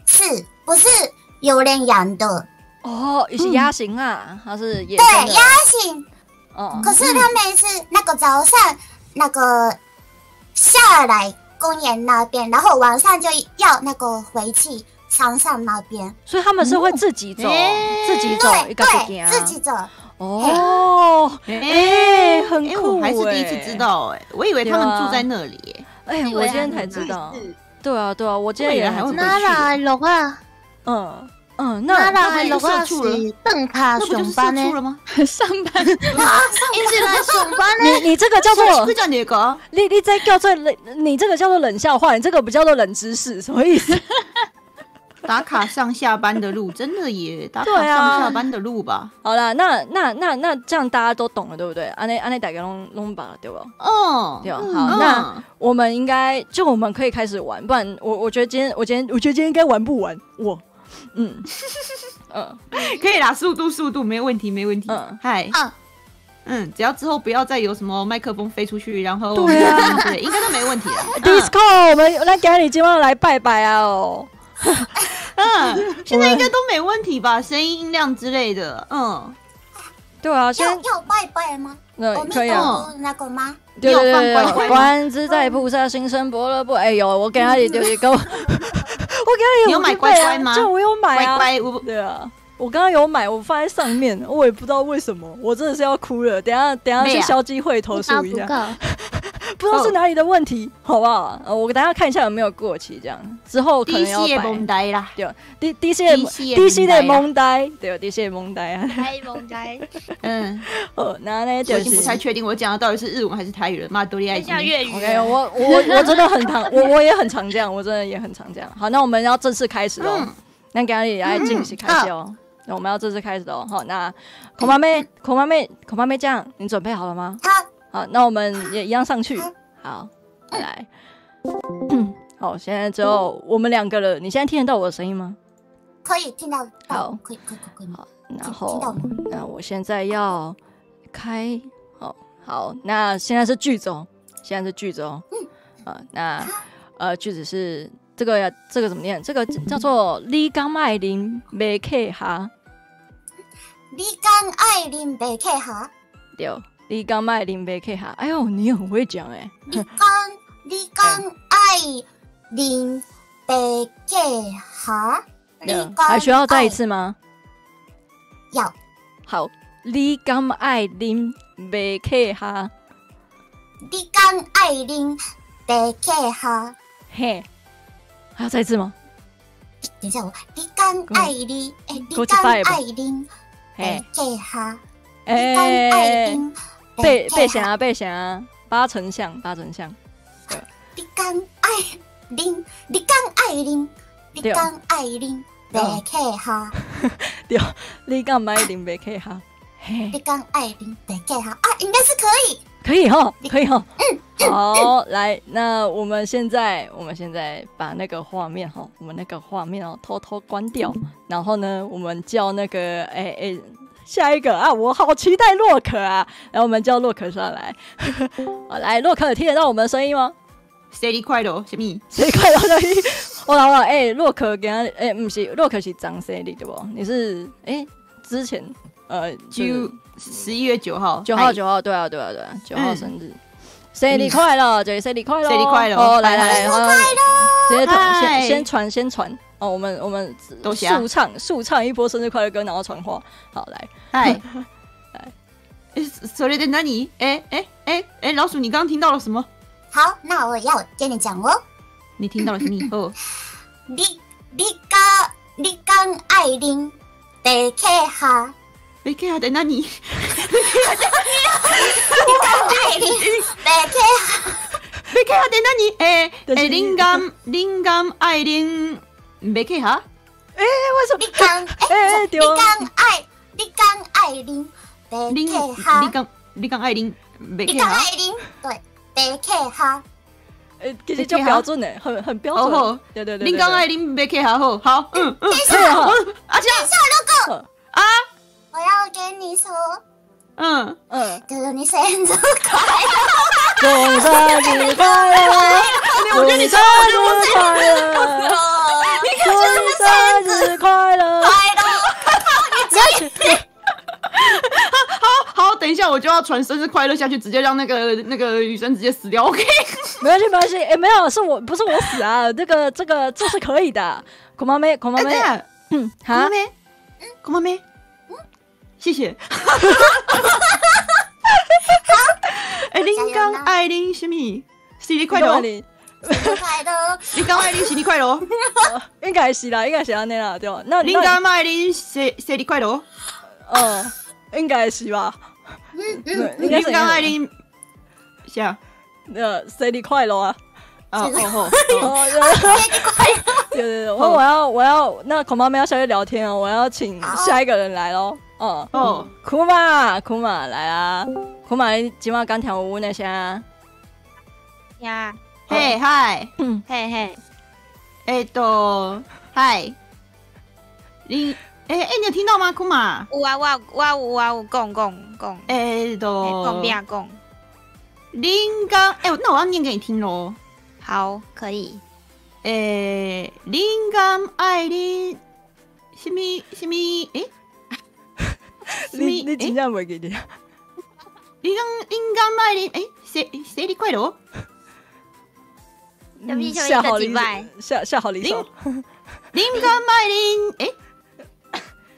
是不是有人养的？哦，是野生啊，它是野对野生。哦，可是他们是那个早上那个下来公园那边，然后晚上就要那个回去山上那边，所以他们是会自己走，自己走，对对，自己走。哦，哎，很酷，我还是第一次知道，哎，我以为他们住在那里，哎，我今天才知道。对啊，对啊，我今天也还会哪来鹿啊？嗯嗯，那哪来鹿啊是转跤上班的了吗？上班，伊是来上班的。你这个叫做你个，你这叫做冷，你这个叫做冷笑话，你这个不叫做冷知识，什么意思？打卡上下班的路，真的耶！打卡上下班的路吧。好了，那这样大家都懂了，对不对？按呢按呢大家拢拢捌对不？哦，对。好，那我们应该就我们可以开始玩，不然我觉得今天我今天我觉得今天应该玩不完。我，嗯嗯，可以啦，速度速度没问题没问题。嗯，嗨，嗯，只要之后不要再有什么麦克风飞出去，然后对啊，对，应该都没问题了。 Discord，我们来给你今晚来拜拜啊哦。嗯，现在应该都没问题吧？声音音量之类的，嗯，对啊，要要拜拜吗？那可以啊，那个吗？对对对，观自在菩萨行深般若波，哎呦，我给他就是个，我给他有买乖乖吗？就我有买啊，乖乖，对啊，我刚刚有买，我放在上面，我也不知道为什么，我真的是要哭了。等下等下去消基会投诉一下。不知道是哪里的问题，好不好？我等下看一下有没有过期，这样之后可能要摆。啦，对，D D C 的 D C 的蒙呆，对，D C 的蒙呆啊。蒙呆。嗯，哦，那呢就是我已经不太确定我讲的到底是日文还是台语了。妈多厉害！像粤语。 OK，我真的很常，我也很常这样，我真的也很常这样。好，那我们要正式开始喽。那今日来正式开始哦。那我们要正式开始喽。好，那孔妈妹，孔妈妹，孔妈妹，这样你准备好了吗？好。好，那我们也一样上去。好，来。好，现在只有我们两个了。你现在听得到我的声音吗？可以听到。好，可以，可以，可以。好，然后，那我现在要开。好，好，那现在是句子哦。现在是句子哦。啊，那句子是这个，这个怎么念？这个叫做“你敢爱啉袂客下”。你敢爱啉袂客下？对。你敢爱啉袂客下？哎呦，你很会讲哎！你敢爱啉袂客下？还需要再一次吗？要。好，你敢爱啉袂客下？你敢爱啉袂客下？嘿，还要再一次吗？等一下，我你敢爱啉？哎，你敢爱啉袂客下？哎，背背啥背啥？八成像，八成像。你敢爱啉？你敢爱啉？你敢爱啉袂客下？对，你敢爱啉袂客下？你敢爱啉袂客下？啊，应该是可以，可以哈，可以哈。嗯，好，来，那我们现在把那个画面哈，我们那个画面哦，偷偷关掉，然后呢，我们叫那个哎哎。下一个啊，我好期待洛克啊！来，我们叫洛克上来。来，洛克听得到我们的声音吗？生日快乐，什么？生日快乐，什么？好啦好啦，欸，洛克今仔，欸，毋是，洛克是昨生日对无？你是欸，之前11月9号，9号9号，对啊对啊对啊，9号生日，生日快乐，就是生日快乐，生日快乐，哦，来来来，直接传，先传先传哦，我们速唱一波生日快乐歌，然后传话，好来，嗨，来，それで何？哎哎哎哎，老鼠，你刚刚听到了什么？好，那我要跟你讲哦。你听到了什么？哦，你敢爱啉白客哈？白客哈在哪里？你敢爱啉白客哈？白客哈在哪里？哎哎，恁敢爱啉白客哈？哎，为什么？你敢哎？你敢爱啉白客哈？你敢爱啉白客哈？你敢爱啉？对。白客哈，欸，其实就标准的，很标准。对对对，恁敢爱啉白客哈好，好，嗯嗯。等一下，等一下，如果啊，我要跟你说，嗯嗯，祝你生日快乐，祝你生日快乐，祝你生日快乐，祝你生日快乐，快乐，你好好，等一下我就要传生日快乐下去，直接让那个女生直接死掉。OK，没关系，没关系。哎，没有，是我不是我死啊，这是可以的。孔妈妹，孔妈妹，嗯，孔妈妹，孔妈妹，谢谢。好，哎，恁讲爱恁什么？生日快乐，生日快乐。你讲爱恁生日快乐，应该是啦，应该是按呢啦，对吧？那恁讲爱恁生日快乐，嗯。应该是吧？你敢爱恁啥？生日快乐啊！哦哦哦！生日快乐！对对对，我要，那孔妈妈要下去聊天哦，我要请下一个人来喽。哦哦，库玛库玛来啊！库玛，你今晚敢听有阮的声？呀，嘿嗨，嘿嘿，哎都嗨，你。哎哎，你有听到吗，库玛？有啊，我有啊，有讲讲讲。哎，都讲边讲？恁敢哎，那我要念给你听喽。好，可以。哎，恁敢爱恁什么什么？哎，你真正袂记得？恁敢爱恁哎，生日快乐！下好离下好离手。恁敢爱恁哎？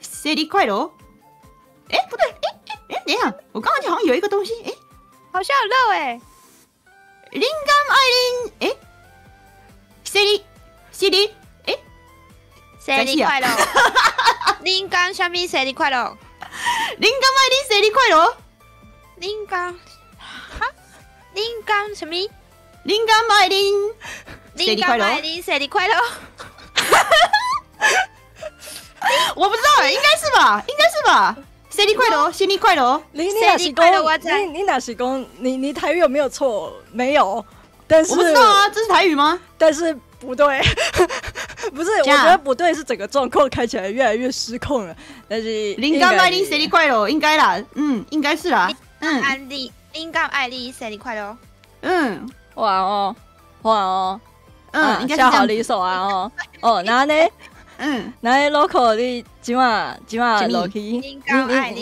生日快乐！哎，不对，哎哎哎，等一下，我刚刚好像有一个东西，哎，好像有漏哎。恁敢爱恁哎，生日哎，生日快乐！恁敢啥物生日快乐？恁敢爱恁生日快乐？恁敢哈？恁敢啥物？恁敢爱恁生日快乐？恁生日快乐！我不知道哎，应该是吧，应该是吧。生日快乐，生日快乐！你若是讲，你若是讲，你台语有没有错？没有，但是我不知道啊，这是台语吗？但是不对，不是，我觉得不对，是整个状况看起来越来越失控了。但是林刚爱你生日快乐，应该啦，嗯，应该是啦，嗯。安利，林刚爱你生日快乐，嗯，哇哦，哇哦，嗯，应该下好离手啊哦，哦，那呢？嗯，来，local，你今晚落去，你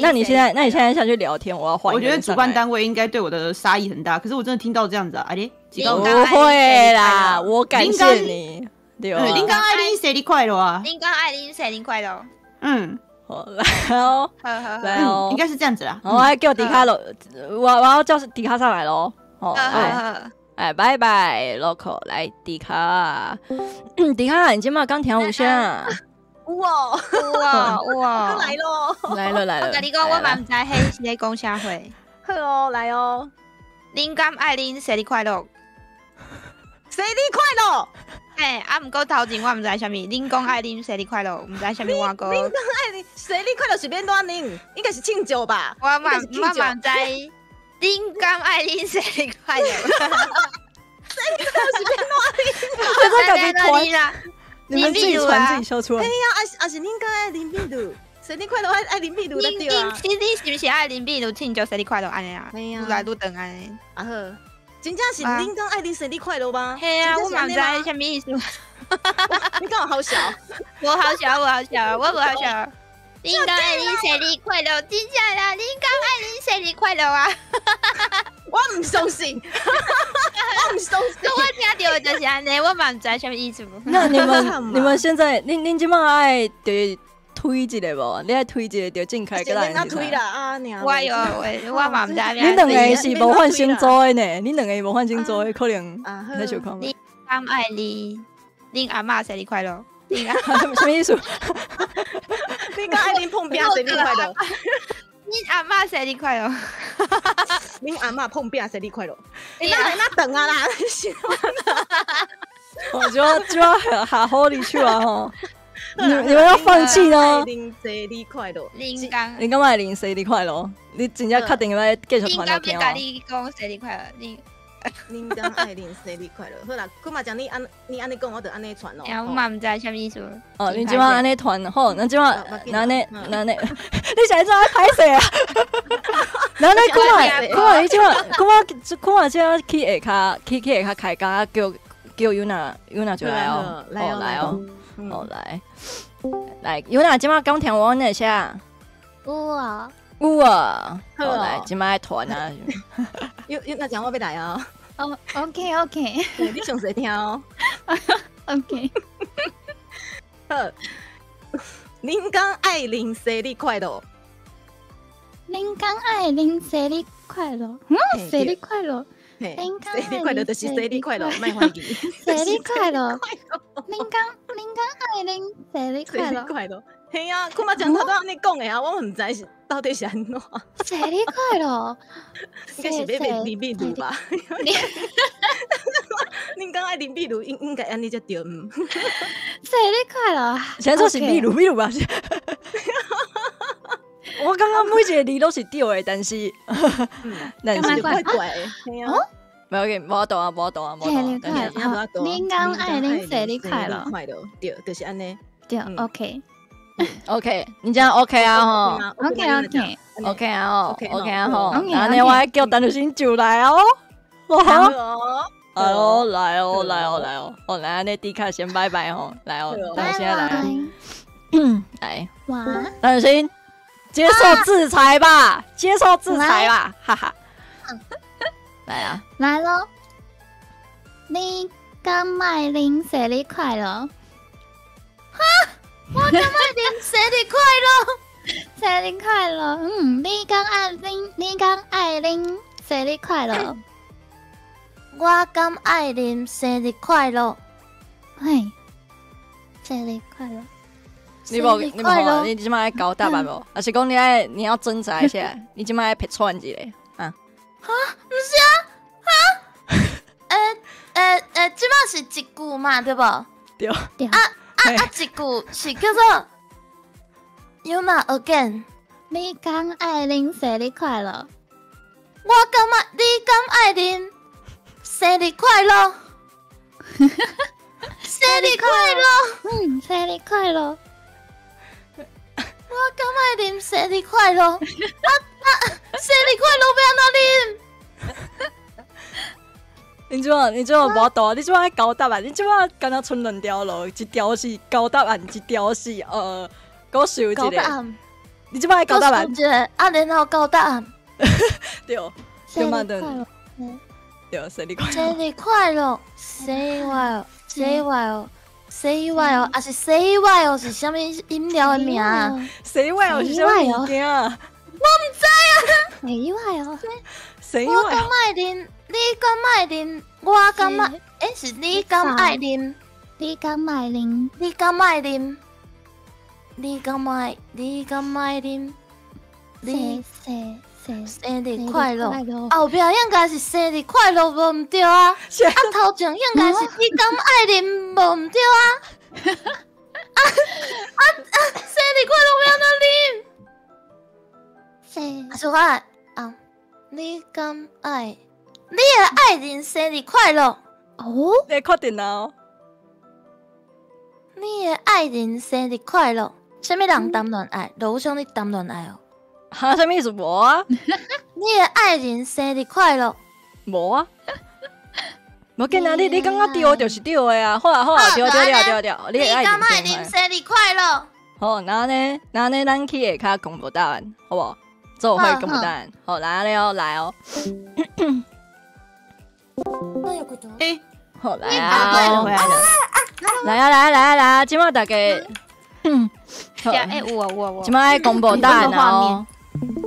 那你现在下去聊天，我要换。我觉得主办单位应该对我的杀意很大，可是我真的听到这样子啊，哎，不会啦，我感谢你。对，恁敢爱恁生日快乐啊！恁敢爱恁生日快乐。嗯，好来哦，来哦，应该是这样子啦。我要叫迪卡喽，我要叫迪卡上来喽。哦，哎，拜拜，local，来迪卡，迪卡，你今麦刚听有声？有哦，有哦，有哦，来咯，来了来了。我共你讲，我嘛毋知彼是咧讲啥话。好哦，来哦。恁敢爱恁生日快乐？生日快乐！哎，啊，毋过头前我毋知啥物，恁讲爱恁生日快乐，毋知啥物我讲。恁讲爱恁生日快乐是免怎恁？应该是庆祝吧？我嘛我嘛毋知。恁敢爱恁生日快乐？生日快乐是免怎恁？这家己传，你们自己传自己笑出来。对呀，啊是恁敢爱恁秘鲁？生日快樂愛啉秘魯才對啊！你是毋是愛啉秘魯慶祝生日快樂按呢啊？愈來愈長按呢。啊好，真正是恁講愛啉生日快樂嗎？嘿啊，我嘛毋知啥物意思。你敢有好笑？無好笑，無好笑，我無好笑。恁講愛啉生日快樂，真正啦！恁講愛啉生日快樂啊！我毋相信，我毋相信。我聽著就是按呢，我嘛毋知啥物意思。那你們現在，恁這擺愛對推一個無？你愛推一個就進開個來。推啦啊！我有，我嘛毋知。恁兩個是無換星座的呢？恁兩個無換星座的，可能你想看。你敢愛你？恁阿嬤生日快樂！什麼意思？你敢愛恁碰餅生日快樂？恁阿嬤生日快樂！恁阿嬤碰餅生日快樂！你哪哪等啊啦？我就要下好你去啊吼！你們要放棄呢？恁生日快樂！恁講你敢愛恁生日快樂？你真正確定要繼續傳落去哦？恁你講生日快樂？你恁敢愛恁生日快樂？好啦，曲馬醬你按你按呢講，我就按呢傳咯。我嘛毋知啥物意思。哦，你這擺按呢傳好，那這擺那呢那呢，你是按怎歹勢啊？那呢，曲馬曲馬，你這擺曲馬曲馬這去下跤去下跤開工，叫尤娜尤娜就來哦，哦來哦，哦來來，尤娜這擺敢聽阮的聲？有啊，有啊，好來，這擺傳啊。尤尤娜講我欲來哦。哦，OK OK，你詳細聽哦。 OK，好，恁敢愛啉生日快樂？恁敢愛啉生日快樂？嗯，生日快樂。恁敢生日快樂就是生日快樂，莫懷疑。生日快樂。恁敢愛啉生日快樂？快樂。嘿啊，曲馬醬頭拄按呢講的啊，我毋知是到底是按怎。生日快樂，應該是欲啉秘魯吧？恁敢愛啉秘魯，應該按呢才對。生日快樂！現在說是秘魯秘魯吧？我感覺每一個字攏是對的，但是但是怪怪的。無要緊，無懂啊，無懂啊，無懂。恁敢愛啉生日快樂？快樂，對，就是按呢。對，OK。 OK，你這樣 OK 啊吼？OK OK OK 啊吼，OK 啊吼。那呢，我叫陳如新就來哦。來哦，來哦，來哦，來哦。哦，來，那迪卡先拜拜吼，來哦，等下來。來，哇，陳如新，接受制裁吧，接受制裁吧，哈哈。來啊，來咯。你敢愛啉生日快樂？哈？我敢愛啉生日快樂，生日快樂。嗯，你敢愛啉？你敢愛啉生日快樂？我敢愛啉生日快樂。嘿，生日快樂。你無你無你這擺愛交答案無？還是講你愛你要掙扎一下？你這擺愛撇串一下啊？哈？毋是啊？哈？這擺是一句嘛，對無？對。對。啊！啊！一句是叫做 "Yuna again"。你敢愛啉生日快樂？我敢愛，你敢愛啉生日快樂？生日快樂！嗯，生日快樂！我敢愛啉生日快樂？啊啊！生日快樂欲按怎啉？你這擺你這擺無度，你這擺愛交答案，你這擺敢若賰兩條路，一條是交答案，一條是閣想一個。你這擺愛交答案。一個啊，然後交答案。對，生日快樂。對，生日快樂。生日快樂，生日快樂，生日快樂，生日快樂，啊是生日快樂是啥物飲料的名？生日快樂是啥物物件？我毋知啊。生日快樂。生日我敢愛啉。你敢愛啉？我敢愛，欸，是你敢愛啉？你敢愛啉？你敢愛啉？你敢愛？你敢愛啉？你生日快樂！後壁應該是生日快樂，無毋對啊！啊，頭前應該是你敢愛啉，無毋對啊！啊啊啊！生日快樂欲按怎啉？啊，是我啊，你敢愛？你的愛人生日快樂哦！你確定啊？你的愛人生日快樂，啥物人谈恋爱？罗宇翔你谈恋爱哦？哈，啥物意思？无啊？你的爱人生日快乐？无啊？无紧啊！你感觉对就是对的啊！好啊好啊，对对对对对，你的爱人生日快乐？好，那呢那呢，咱去下跤公布答案，好无？做伙公布答案。好，来了来哦。欸，好来啊！来啊来啊来啊来啊！这马大家，欸有啊有啊，这马爱公布答案哦，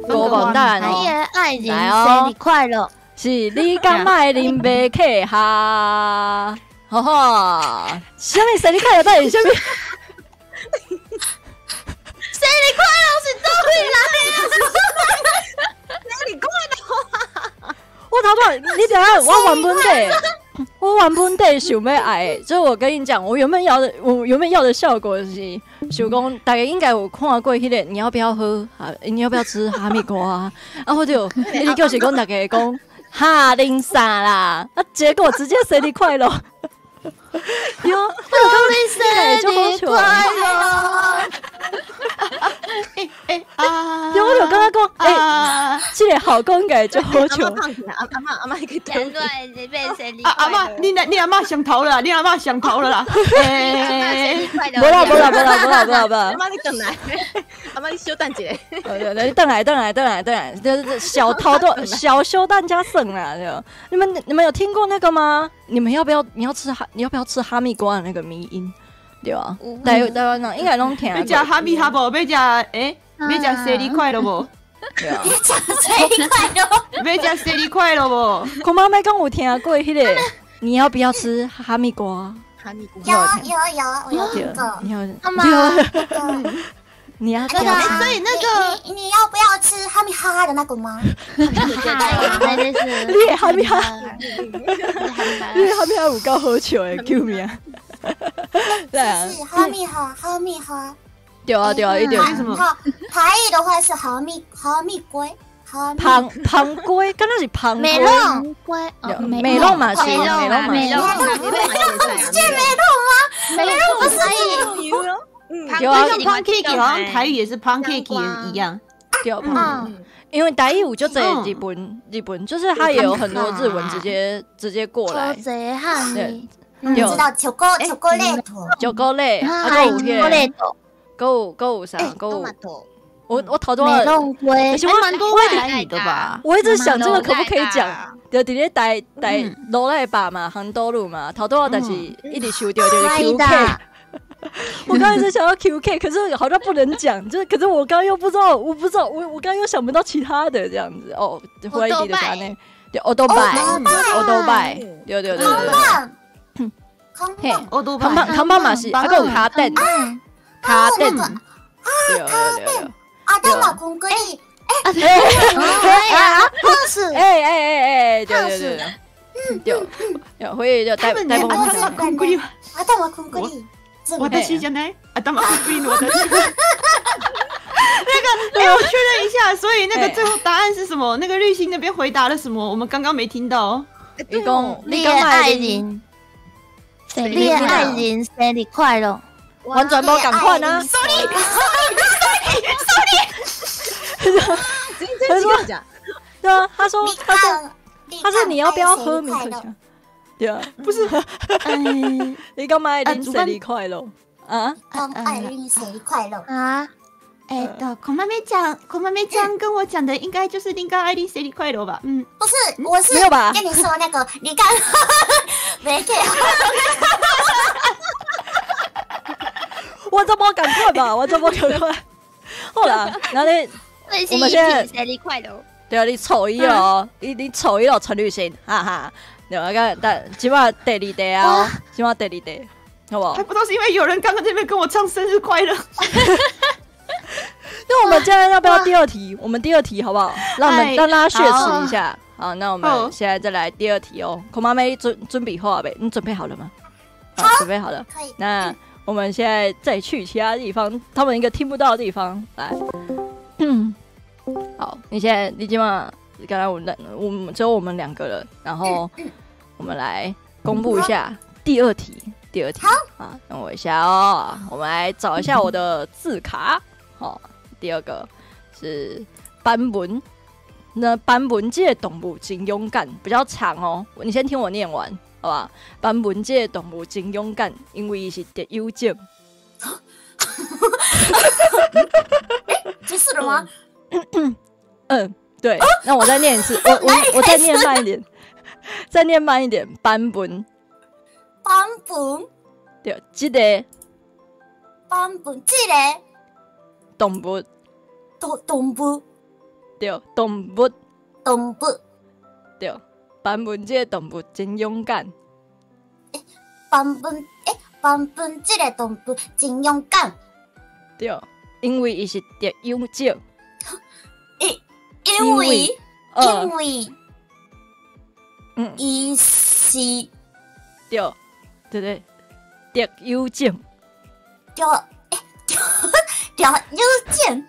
公布答案哦。你的爱人生日快乐。是你敢爱啉白客哈？哈哈，啥物生日快乐？到底啥物？生日快乐是倒位来啊？生日快乐！我头拄，你等下，我原本底，我原本底想欲爱，就是我跟你讲，我原本要的效果是，想讲大家应该有看过彼个，你要不要喝？你要不要吃哈密瓜？啊，或者你就是讲大家讲哈啉啥啦？啊，结果直接生日快乐！哟，我生日快乐！欸欸啊！对，我就感觉讲，欸，这个效果应该足好笑。阿嬷阿嬷，你去讲对，阿嬷，你阿嬷想逃了，你阿嬷想逃了啦！欸，无啦无啦无啦无啦无啦无啦！阿嬷你转来，阿嬷你小等一下。对对，你转来转来转来转来，就是小偷都小小等加算啦，对。你们有听过那个吗？你们要不要？你要吃哈？你要不要吃哈密瓜的那个迷因？对啊，台湾人应该拢听过。欲食哈密哈无？欲食欸？欲食生日快乐无？对啊。欲食生日快乐。欲食生日快乐无？我妈妈讲有听过彼个，你要不要吃哈密瓜？哈密瓜。有，我有听过。你要？阿妈。你要？所以那个你要不要吃哈密哈的那个吗？你的哈密哈，你的哈密哈有够好笑的，救命！对啊，是哈密哈，哈密哈。对啊对啊，一定。好，台语的话是哈密哈密瓜，芳芳瓜，敢若是芳美容瓜，美容嘛是美容嘛，美容直接美容吗？美容不是对啊，像 pancake 好像台语也是 pancake 一样。对，因为台语有就这日本就是它也有很多日文直接过来。对，知道巧克力，巧克力，啊，阁有彼个，阁有啥？阁有我头拄仔，其实蛮多外来语的吧？我一直想这个可不可以讲？就伫咧台罗赖吧嘛，杭州路嘛，头拄仔但是一直想到就是 QK。我刚才是想要 QK，可是好像不能讲，就是可是我刚刚又不知道，我不知道，我刚刚又想不到其他的这样子哦。忽然记得啥呢？对，欧多拜，欧多拜，对对对对。嘿，欧多拜，扛棒嘛是，啊，阁有卡凳，卡凳，对对对。啊，头毛空格里，哎哎哎，哎哎哎哎，对对对，对，对，所以就带带风空格里，啊，头毛空格里。私じゃない？头こんくりの私。那个，哎，我确认一下，所以那个最后答案是什么？那个绿心那边回答了什么？我们刚刚没听到。你讲，你的爱人，你的爱人生日快乐！完全无仝款啊！Sorry，sorry，sorry，sorry。他说，对啊，他说，他说你要不要喝米克夏？对啊，不是，你干嘛爱啉生日快乐啊？刚爱啉生日快乐啊？哎，孔妈咪讲，孔妈咪讲跟我讲的应该就是你刚爱啉生日快乐吧？嗯，不是，我是没有吧？跟你说那个，你刚没给，我这波赶快吧，我这波赶快。好啦，那你我们现在生日快乐。对啊，你丑伊哦，你丑伊哦，陈绿心，哈哈。对啊，但起码第二题啊，起码第二题，好不好？还不都是因为有人刚刚这边跟我唱生日快乐。那我们接下来要不要第二题？我们第二题好不好？让我们让大家血池一下。好，那我们现在再来第二题哦。孔妈咪准备好了没？你准备好了吗？好，准备好了。可以。那我们现在再去其他地方，他们一个听不到的地方来。嗯，好，你现在你今晚。刚才我们只有我们两个人，然后我们来公布一下第二题。第二题。好啊，等我一下哦，我们来找一下我的字卡。好，第二个是斑纹。那斑纹这个动物真勇敢，比较长哦。你先听我念完，好吧？斑纹这个动物真勇敢，因为伊是特有种。结束了吗？嗯，对。那我再念一次，我再念慢一点，再念慢一点。斑纹，斑纹，对，这个斑纹，这个动物，动物。对，动物，动物，对，斑纹这个动物真勇敢。斑纹，斑纹这个动物真勇敢。对，因为伊是特有种。因为，因为，伊是，对，对对，特有种。对，特有种。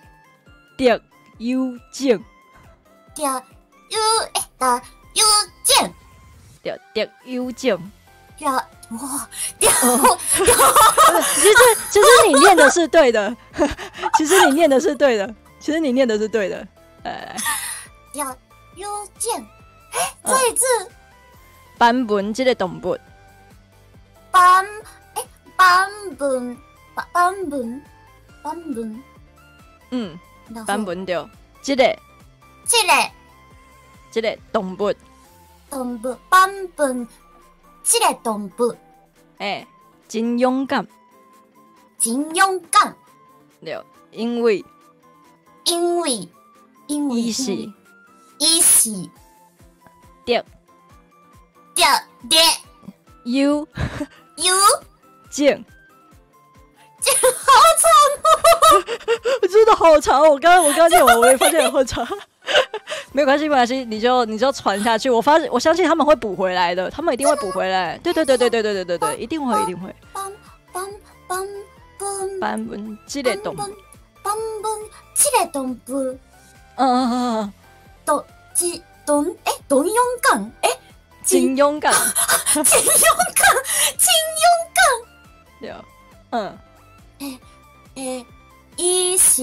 特有种，特有特有种，对，特有种，对，哇，对，其实你念的是对的，其实你念的是对的，其实你念的是对的，哎，特有种，再一次，斑纹这个动物，斑纹，斑纹，斑纹，嗯。斑纹对，这个，这个动物，动物斑纹，这个动物，真勇敢，真勇敢，对，因为，因为，因为，伊是，伊是，特，特特，有，有，种。好长哦，真的好长！我刚刚念完，我也发现很长。没关系，没关系，你就传下去。我相信他们会补回来的，他们一定会补回来。对对对对对对对对对，一定会，一定会。斑斑斑斑纹这个动物，斑纹这个动物，嗯，动动动勇敢，真勇敢，真勇敢，真勇敢。对，嗯。伊是，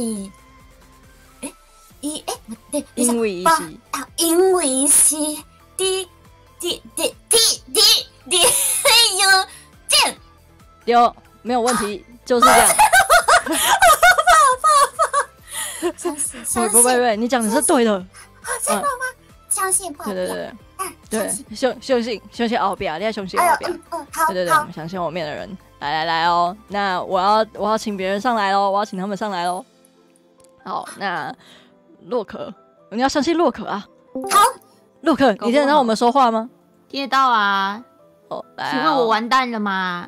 伊对，因为伊是，因为是滴滴滴滴滴滴有种，对，没有问题，就是这样。怕相信，不不不，你讲的是对的。真的吗？相信，对对对对，相信相信后壁，你要相信后壁。好，对对对，我们相信后面的人。来来来哦，那我要请别人上来喽，我要请他们上来喽。好，那洛克，你要相信洛克啊。好，洛克，你听得到我们说话吗？听得到啊。哦，来，请问我完蛋了吗？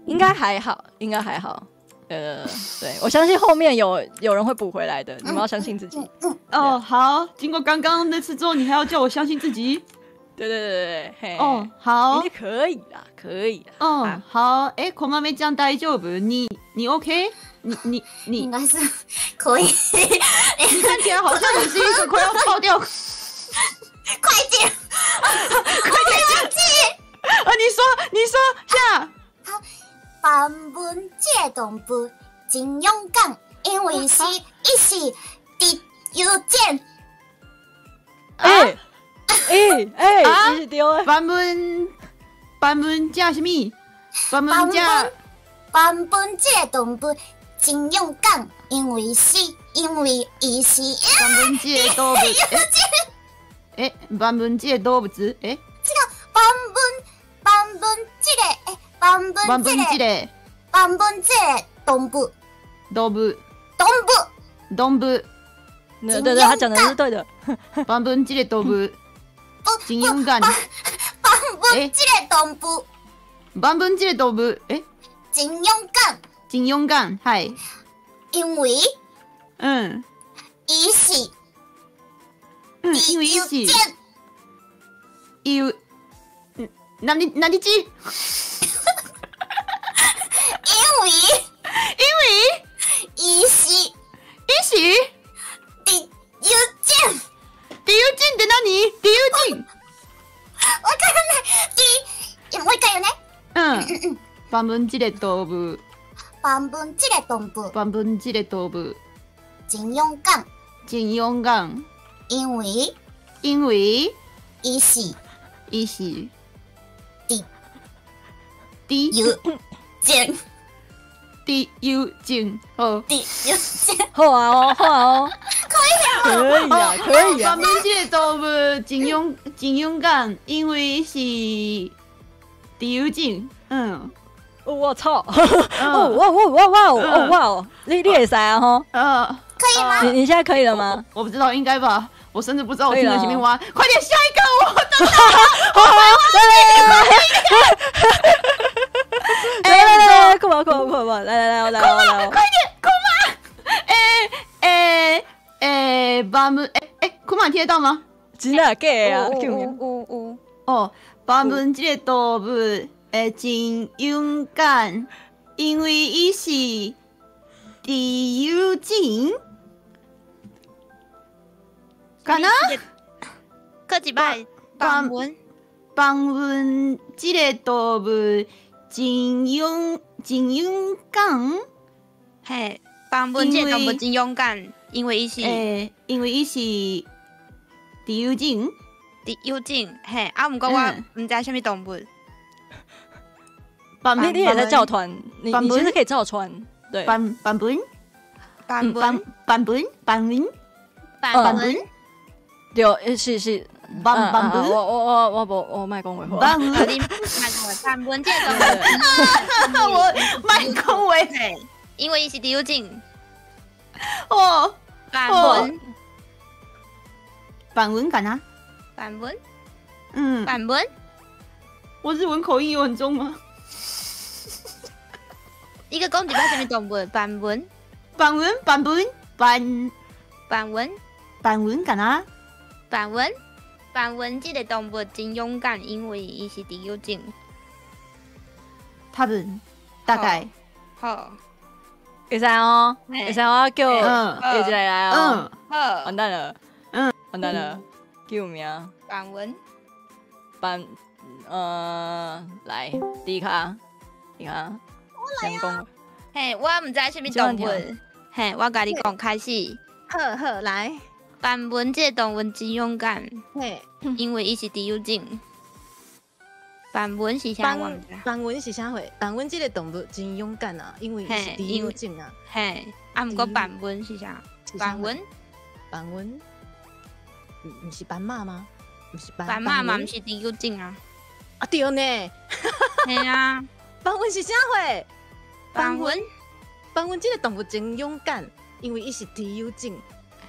应该还好，应该还好。对，我相信后面有人会补回来的，你们要相信自己。哦，好，经过刚刚那次之后，你还要叫我相信自己？对对对对，哦，好，可以啦，可以啦。哦，好，孔妈咪这样大丈夫？你 OK？你应该是可以。你看起来好像你是一个快要爆掉。快点，快点忘记。啊，你说下。好，斑纹这个动物真勇敢，因为是伊是特有种。你是对的。斑纹食啥物？斑纹食。斑纹这个动物真勇敢，因为伊是。斑纹这个动物。斑纹这个动物这个斑纹这个斑纹这个斑纹这个动物。动物。动物。动物。对对对，他讲的是对的。斑纹这个动物。真勇敢。斑纹这个动物。斑纹这个动物，真勇敢。真勇敢，嗨。因为，伊是，因为伊是，有，哪里哪里记？因为，因为，伊是，伊是，特有种。特有种在哪里？特有种。我看看，第，我一回よね。嗯。范文这个动物，范文这个动物，范文这个动物真勇敢，真勇敢，因为因为伊是伊是伫伫有症，伫忧症，好，伫忧症，好啊哦，好啊哦，可以啊，可以啊。范文这个动物真勇敢，因为是伫忧症，嗯。我操！哦哇哇哇哇哦哇哦！你会使啊吼？可以吗？你现在可以了吗？我不知道，应该吧。我甚至不知道我听了前面挖，快点下一个，我等到。来来来来，快吧快吧快吧！来来来来来，快点，快吧！哎哎哎，把门哎哎，库玛听得到吗？真的假的啊？有哦，把门这个动物会真勇敢，因为伊是自由症。敢若？阁一摆，放阮，放阮这个动物真勇敢。嘿，放阮这个动物真勇敢，因为伊是，因为伊是自由症。自由症，嘿，啊，毋过我毋知啥物动物。你也在教团，你其实可以照穿，对。版本，版本，版本，版本，版本。对，是，版本。我无，我莫讲话。版本，版本这个我莫讲话，因为伊是自由症。哦，版本，版本干啥？版本，嗯，版本。我日文口音有很重吗？伊阁讲一摆啥物动物？版本，版文，版本，版版文，版文干啥？版文，版文这个动物真勇敢，因为伊是自由症。他们大概好，会使哦，会使我叫一个来哦。好，完蛋了，完蛋了，叫名。版文，版，来，迪卡，迪卡。我来啊！嘿，我毋知啥物动物。嘿，我共你讲，开始。好好来。版文这个动物真勇敢。嘿，因为伊是自由症。版文是啥？版文是啥货？版文这个动物真勇敢啊，因为伊是自由症啊。嘿，啊，毋过版文是啥？版文，版文，毋是斑马吗？毋是斑马嘛，毋是自由症啊。啊对呢。嘿啊。版文是啥货？版文，版文这个动物真勇敢，因为伊是自由症。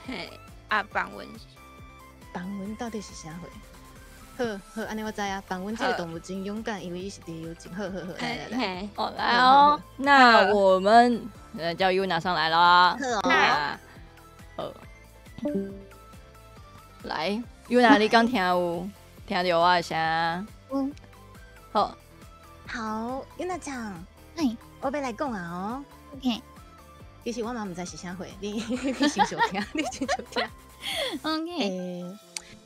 嘿，啊，版文，版文到底是啥货？好好，按呢我知啊。版文这个动物真勇敢，因为伊是自由症。好好好，来来来，哦来哦，那我们叫 Yuna 上来啦。好，来，Yuna，你敢听有？听到我的声？嗯。好。好，Yuna ちゃん，哎，我欲来讲啊哦。 OK。其实我嘛毋知是啥货，你先小听，你先小听。 OK。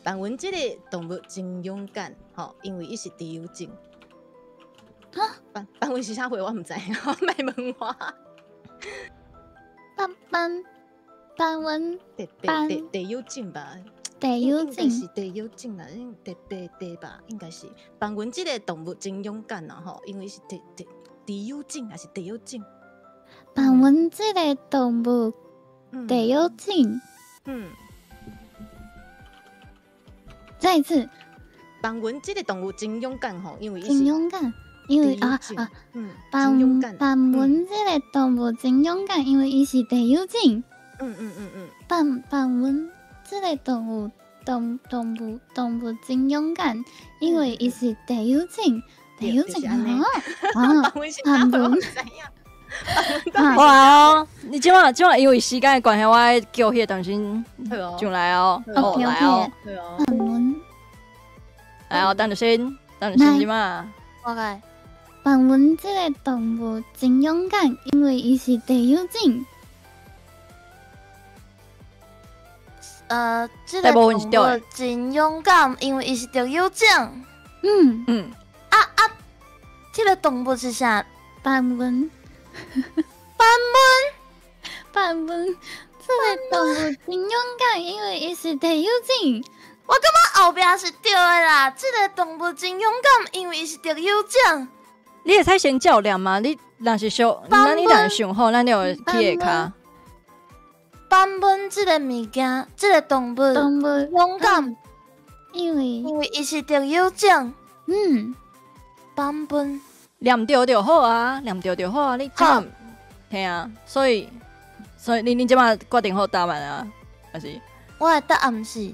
版文这个动物真勇敢，吼，因为伊是自由症。哈？版文是啥货我毋知，莫问我。版文。地忧症吧。地忧症是地忧症啦，地地地吧，应该是。版文这个动物真勇敢啊，吼，因为是地地地忧症还是地忧症？版文这个动物地忧症。嗯。再一次。版文这个动物真勇敢吼，因为真勇敢，因为啊啊，版版文这个动物真勇敢，因为伊是地忧症。嗯嗯嗯嗯。版文这个动物动物真勇敢，因为伊是地忧症，地忧症啊啊！版文。哇哦！你这摆因为时间的关系，我爱叫彼个东西上来哦，来哦，来哦，陈先，陈先这摆。 OK。版文这个动物真勇敢，因为伊是地忧症。这个动物真勇敢，因为伊是地忧症。嗯嗯。啊啊！这个动物是啥？斑纹，斑纹，斑纹，这个动物真勇敢，因为伊是特有种。我感觉后壁是对的啦，这个动物真勇敢，因为伊是特有种。你会使先照念吗？你若是想，那你若是想好，咱就会去下跤。版本这个物件，这个动物，动物勇敢，因为因为伊是特有种。嗯，版本念对就好啊，念对就好啊，你这马嘿啊，所以你这马决定好答案啊，还是？我的答案是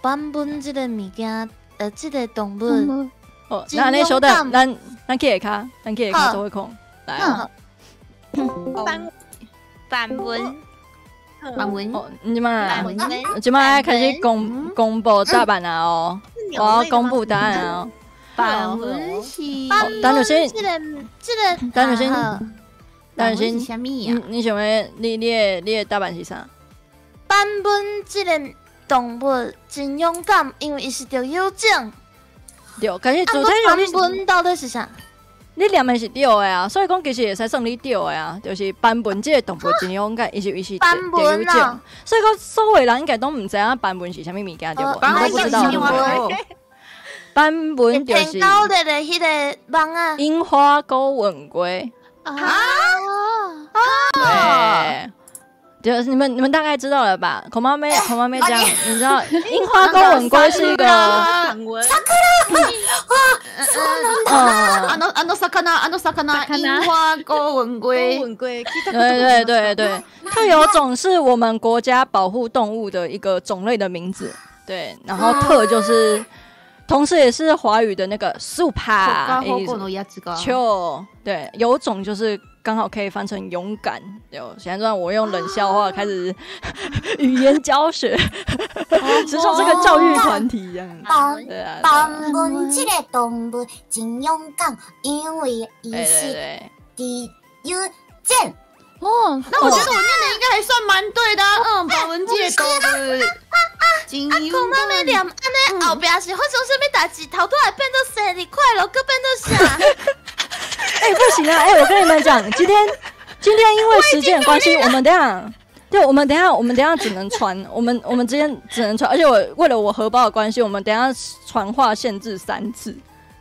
版本这个物件，这个动物。哦，那你稍等，咱去下跤，咱去下跤做伙讲，来啊。版本。版文，哦，你这马，这马开始公布答案啊！哦，我要公布答案啊！版文是，单女先，这个，单女先，单女先，啥物啊？你想欲，你的答案是啥？版本这个动物真勇敢，因为伊是特有种。对，可是主题版本到底是啥？你念的是对的啊，所以讲其实会使算你对的啊，就是斑纹这个动物真勇敢，伊是伊是特有种，所以讲所有人应该拢毋知影斑纹是啥物物件对无？你都不知道。斑纹就是天高的迄个网啊，樱花钩吻鲑啊，对。就是你们大概知道了吧？孔妈咪这样，你知道樱花钩吻鲑是一个。あの鱼，あの鱼，樱花钩吻鲑，对对对对，特有种是我们国家保护动物的一个种类的名字。对，然后特就是，同时也是华语的那个 super，秋，对，有种就是。刚好可以翻成勇敢。有，现在我用冷笑话开始语言教学，就像这个教育团体一样。对啊。斑纹这个动物真勇敢，因为伊是特有种。哦，那我觉得我念的应该还算蛮对的。嗯，斑纹这个动物真勇敢。阿妈咪念按呢，后壁是发生啥物代志？头拄仔变做生日快乐，阁变做啥？哎，不行啊！哎，我跟你们讲，今天因为时间的关系，我们等下，对，我们等下只能传，我们今天只能传，而且我为了我荷包的关系，我们等下传话限制3次，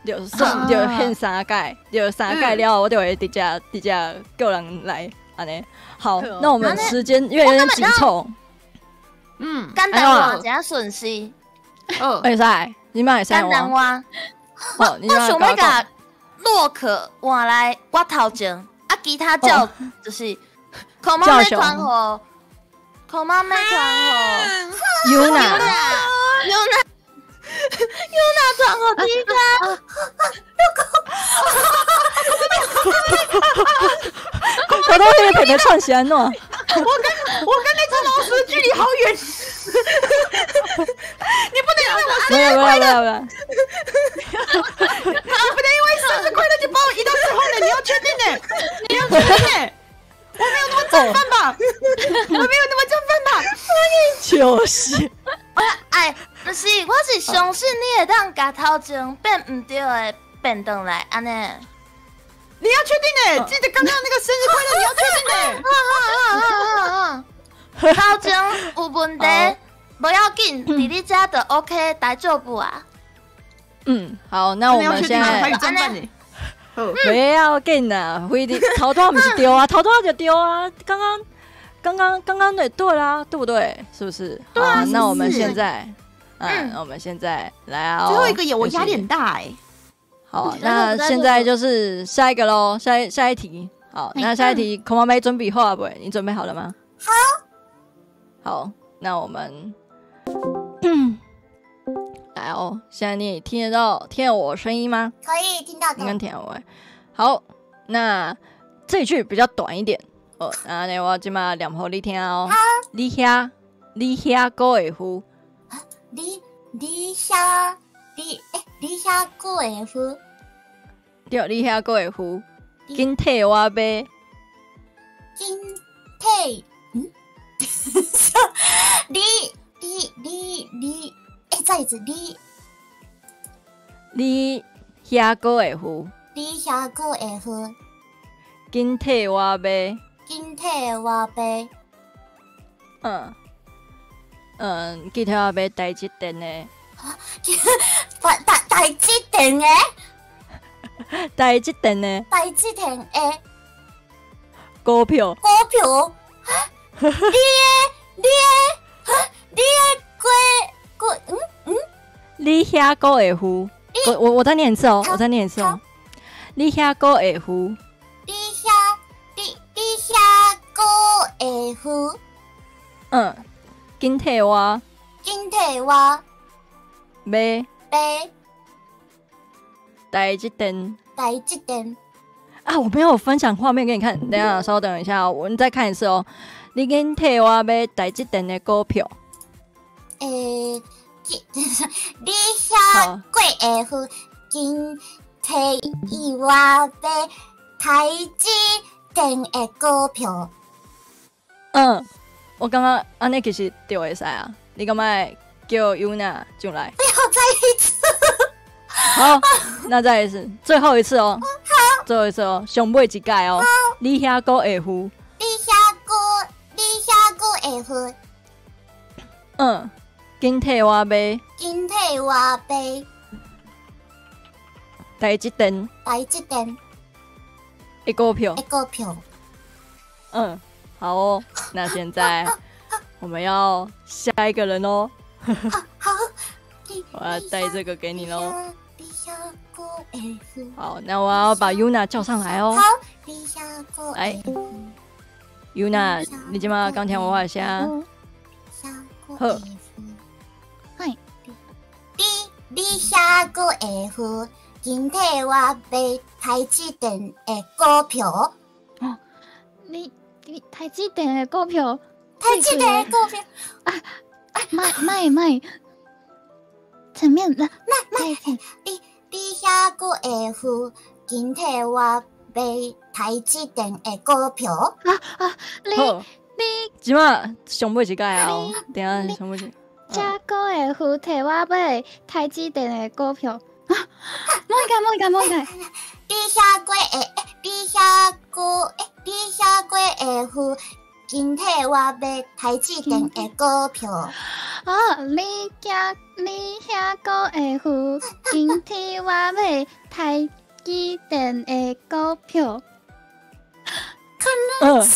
就限3盖，就3盖了，我就会直接叫人来，按呢。好，那我们时间因为有点紧凑，嗯，简单话，真顺势。哦，会使，你嘛会使简单话，我想欲共洛克换来我头前，啊，其他叫就是孔妈咪传予，孔妈咪传予尤娜，尤娜传予迪卡，头拄彼个佩佩串是按怎？我跟那只老鼠的距离好远，你不能因为我生日快乐，你不能因为生日快乐就把我移到最后了，你要确定呢？你要确定呢？我没有那么正犯吧？我没有那么正犯吧？就是，哎，不是，我是相信你会当共头前变毋对的变转来，按呢。你要确定呢？记得刚刚那个生日快乐，你要确定呢。头前有问题，不要紧，伫你遮就 OK，大丈夫啊。嗯，好，那我们现在不要紧啊，非得头拄毋是对啊，头拄就对啊，刚刚的对啦，对不对？是不是？对啊。那我们现在，嗯，我们现在来啊，最后一个有我压力很大哎。好，那现在就是下一个喽，下一题。好，那下一题，孔妈咪准备好了未？你准备好了吗？好。好，那我们来哦。现在你听得到听得我声音吗？可以听到。应该听到。好，那这一句比较短一点。哦，那呢，我这马念予你听哦。好。你遐阁会赴？你遐。你遐阁会赴？对，你遐阁会赴？紧替我买。紧替，嗯？你，欸，再一次，你遐阁会赴？你遐阁会赴？紧替我买。紧替我买。嗯嗯，紧替我买台积电的。台积电的？台积电的。台积电的。股票。股票。你的股股嗯嗯。你遐阁会付？我再念一次哦，我再念一次哦。你遐阁会付？你遐阁会付？嗯，紧替我。紧替我。买。买。台积电。台积电。啊，我没有分享画面给你看，等一下，稍等一下，我们再看一次哦。你紧替我买台积电的股票。欸，你遐阁会付？紧替我买台积电的股票。嗯，我感觉按呢其实对会使啊。你敢会叫 Yuna 进来？不要再一次。好，那再一次，最后一次哦。好，最后一次哦，上尾一届哦。你遐阁会付？你遐阁会付？嗯，紧替我买。紧替我买。台积电。台积电。的股票。的股票。嗯，好哦。那现在我们要下一个人哦。好，我要带这个给你喽。好，那我要把 Yuna 叫上来哦。好，来，Yuna，你这马敢听我的声？好。嗨。你遐阁会付？紧替我买台积电的股票。哦，你台积电的股票？台积电的股票啊！买买买！前面那买买，你遐阁会付？紧替我买台积电的股票。啊啊！你这马上尾一届啊！等下上尾一。遮阁会付替我买台积电的股票？啊！莫改莫改莫改！你遐阁会付？紧替我买台积电的股票。哦，你遐阁会付？紧替我买台积电的股票。可能是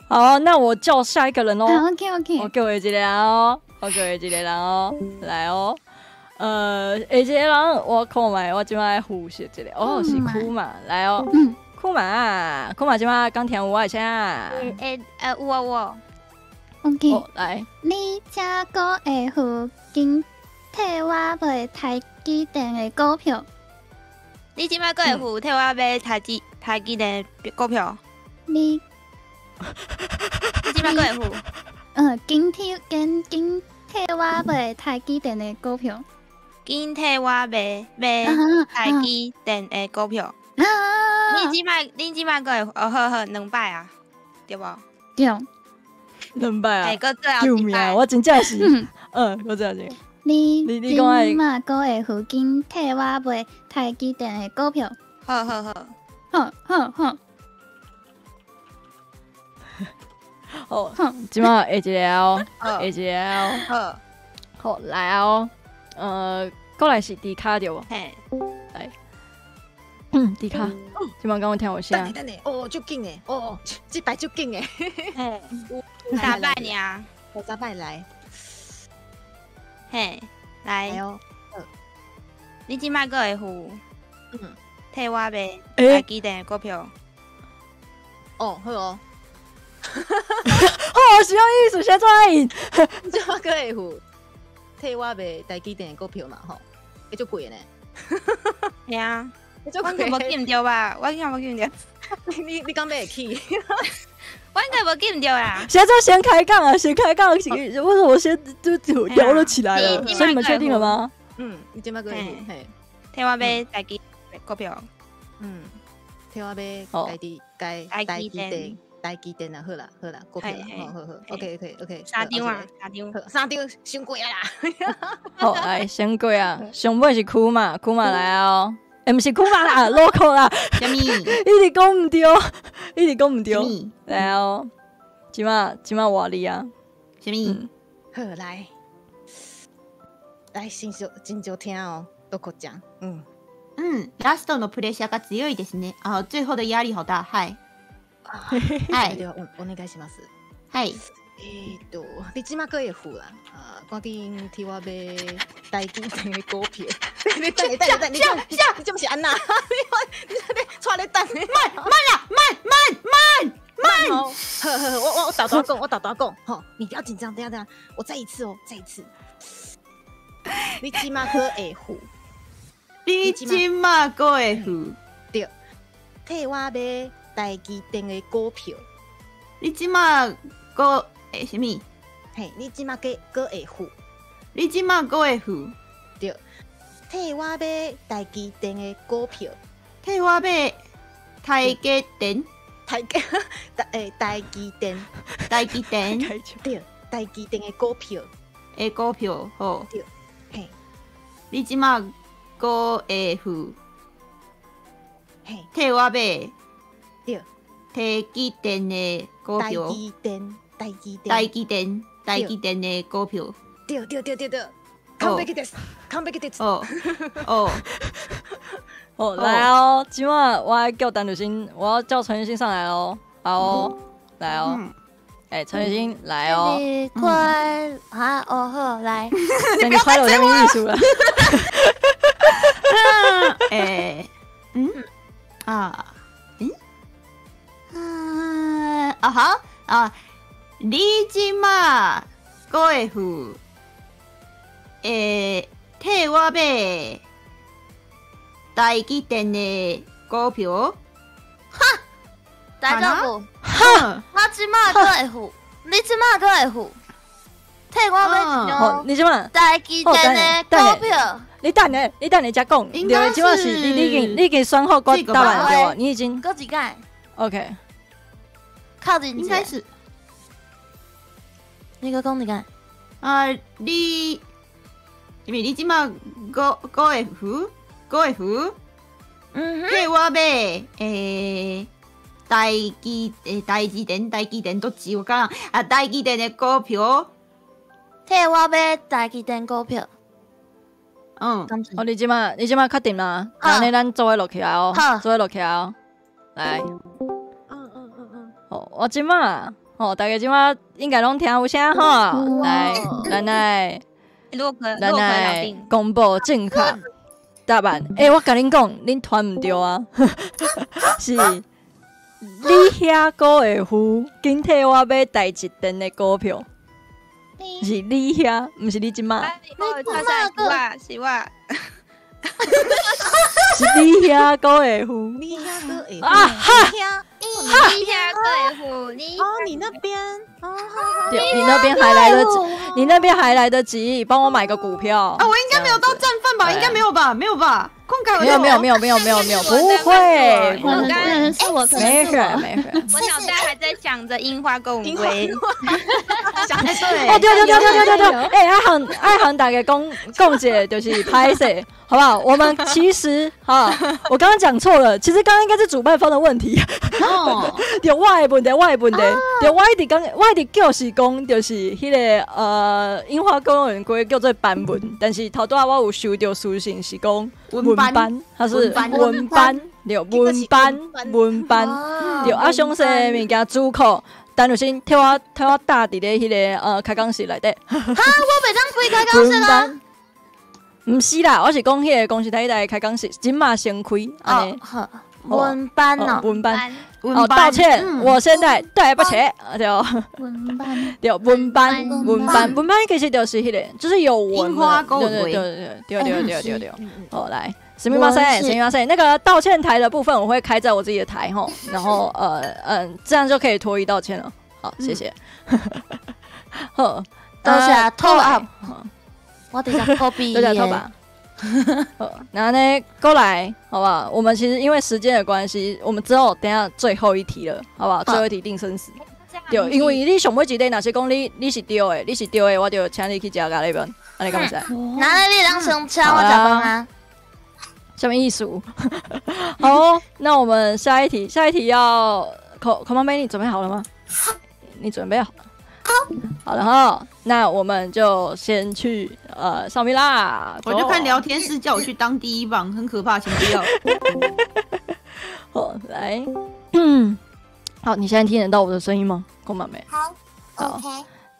好，那我叫下一个人哦。OK OK，我叫下一个人哦，我叫下一个人哦，来哦。下一个人我看觅，我这摆复习一下。哦，是库玛，来哦。库玛，库玛这摆敢听有我的声？有啊有啊。 OK，来。你这阁会付？紧替我买台积电的股票。你这摆阁会付替我买台积电的股票？你这摆阁会付？嗯，紧替我买台积电的股票。紧替我买台积电的股票。你这摆阁会？哦，好好，两摆啊，对无？对，两摆啊！救命！我真正是，嗯，我真正是。你这摆阁会付？紧替我买台积电的股票。好好好，好好好。好，这摆下一个哦，下一个哦，好，好来哦，过来是迪卡对无？嘿，来，迪卡，这摆敢有听有声？等下，哦，足紧的，哦，这摆足紧的，嘿，三摆尔，我三摆来，嘿，来哦，你这摆阁会付？替我买台积电的股票。哦，好哦。哦，什么意思？啥怎样？这摆阁会付替我买台积电的股票嘛？吼，会足贵呢。嘿啊，我应该无记毋著吧？我应该无记毋著。你敢买会起？我应该无记毋著啦。现在先开杠啊！先开杠！为什么我先就聊了起来了？所以你们确定了吗？嗯，你这摆阁会付？嘿，替我买台积股票。嗯，替我买台积电。台积电啊，好啦好啦，股票啦，好好好，OK OK OK，三张啊，三张，三张，伤贵啊啦。好，来，伤贵啊，上尾是库玛，库玛来哦。欸，毋是库玛啦，local 啦，啥物？一直讲毋對，一直講毋對。來哦，這馬這馬換你啊，啥物？好來，來先少真少聽哦，都閣講，嗯嗯，ラストのプレッシャーが強いですね。啊，最後的壓力好大。はい。はい。ではお願いします。はい。你這馬閣會付啦，啊，趕緊替我買台積電的股票。你等，你等，你等，你這你這毋是按那？你你你咧等？慢慢啦，慢慢慢慢。好，好，我豆豆講，我豆豆講，吼，你不要緊張，等下等下，我再一次哦，再一次。你這馬閣會付？你這馬閣會付？對，替我買台積電的股票。你這馬閣？欸，啥物？嘿，你這馬閣閣會付？你這馬閣會付？對，替我買台積電的股票。替我買台積電？台積台台積電？台積電？對，台積電的股票。的股票，好。對，嘿，你這馬閣會付？嘿，替我買？對，台積電的股票。台積電。台積電，台積電，台積電的股票。對對對對對，完璧です，完璧です。哦哦哦，來哦！這馬我愛叫陳雨欣，我要叫陳雨欣上來哦。好哦，來哦。欸，陳雨欣來哦。生日快啊！哦好，來。生日快樂，啥物意思啦？欸，嗯啊，嗯啊啊好啊。你這馬閣會付？欸，替我買台積電的股票？哈，大丈夫？哈，我這馬閣會付，你這馬閣會付？替我買一張？你這馬台積電的股票？你等下，你等下才講。應該是你已經選好我答案對無？你已經。閣一擺。 OK。靠近應該是。你閣講一擺。啊，你，因為你這馬閣會付，閣會付，嗯替我買欸台積欸台積電台積電都字我講啊台積電的股票。替我買台積電股票。嗯。哦，你這馬你這馬確定嗎？按呢咱做伙落起來哦，做伙落起來哦，來。哦，我這馬。哦，大家這馬應該攏聽有聲吼，來，咱來，咱來公布正確答案。欸，我共恁講，恁傳毋對啊，是你遐閣會付，緊替我買台積電的股票，是你遐，毋是你這馬。你這馬閣是我，是你遐閣會付，你遐閣會付啊哈。你遐閣會付，你哦，你那邊哦，對，你那邊還來得及，你那邊還來得及，幫我買個股票啊！我應該沒有到戰犯吧？應該沒有吧？沒有吧？沒有沒有沒有沒有沒有沒有，不會，可能是我，沒事沒事，我腦袋還在想着櫻花公龜，哦對對對對對對對，欸，愛行大家講講一下，就是歹勢，好不好？我們其實哈，我剛剛講錯了，其實剛剛應該是主辦方的問題。哦，對，我的問題，我的問題，對，我一直講，我一直叫是講，就是彼個櫻花公園龜叫做斑紋，但是頭拄仔我有收著私訊是講文斑，它是文斑，對，文斑，文斑，對，啊，詳細物件主考，陳雨欣替我搭佇咧彼個開講室內底。哈，我袂當開開講室啊？毋是啦，我是講彼個公司台台開講室，這馬先開。哦，好。文班哦，文班，哦，道歉，我現在對不起，對，文班，對，文班，文班，文班其實就是彼個，就是有文，對對對對對對對對，好來，すみません，すみません，那個道歉台的部分我會開在我自己的台吼，然後這樣就可以脫衣道歉了，好，謝謝，好，多謝拖up，我直接 copy，多謝拖把。然後呢，過來，好不好？我們其實因為時間的關係，我們之後等下最後一題了，好不好？最後一題定生死。對，因為你上尾一個，若是講你是對的，你是對的，我就請你去食咖喱飯。按呢敢會使？那你通先請我食飯啊？什么意思？好，那我们下一题，下一题要口口妈妹，你准备好了吗？你准备好了？好了哈，那我们就先去上面啦。我就看聊天室叫我去当第一棒，很可怕，请不要。好，来，好，你现在听得到我的声音吗？空妈妹。好，OK。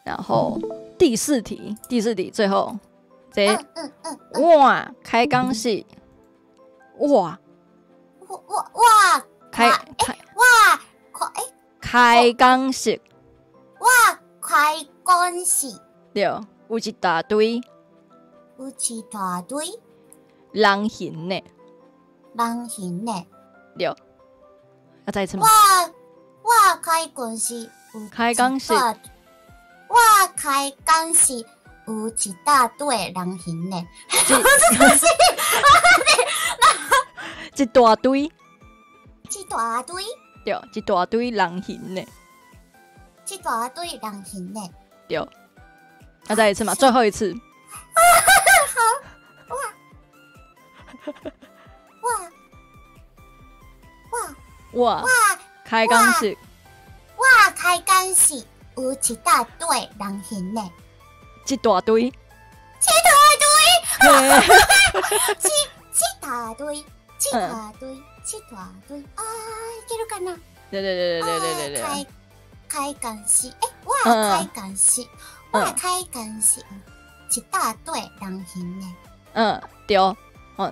然后第四题，第四题最后这哇开工是哇哇哇开开哇开开工是哇开工是对，有一大堆有一大堆人形的人形的对，要再一次吗？我我开工是开工是。我开工是有一大堆人形的，一大堆，一大堆，对，一大堆人形的，一大堆人形的，对。要再一次吗？最后一次。好，哇，哇，哇，哇，开工是，我开工是。有一大堆人形的，一大堆，一大堆，一大堆，一大堆，一大堆，啊，いけるかな？对对对对对对对。开工是，欸，我开工是，我开工是一大堆人形的。嗯，对哦，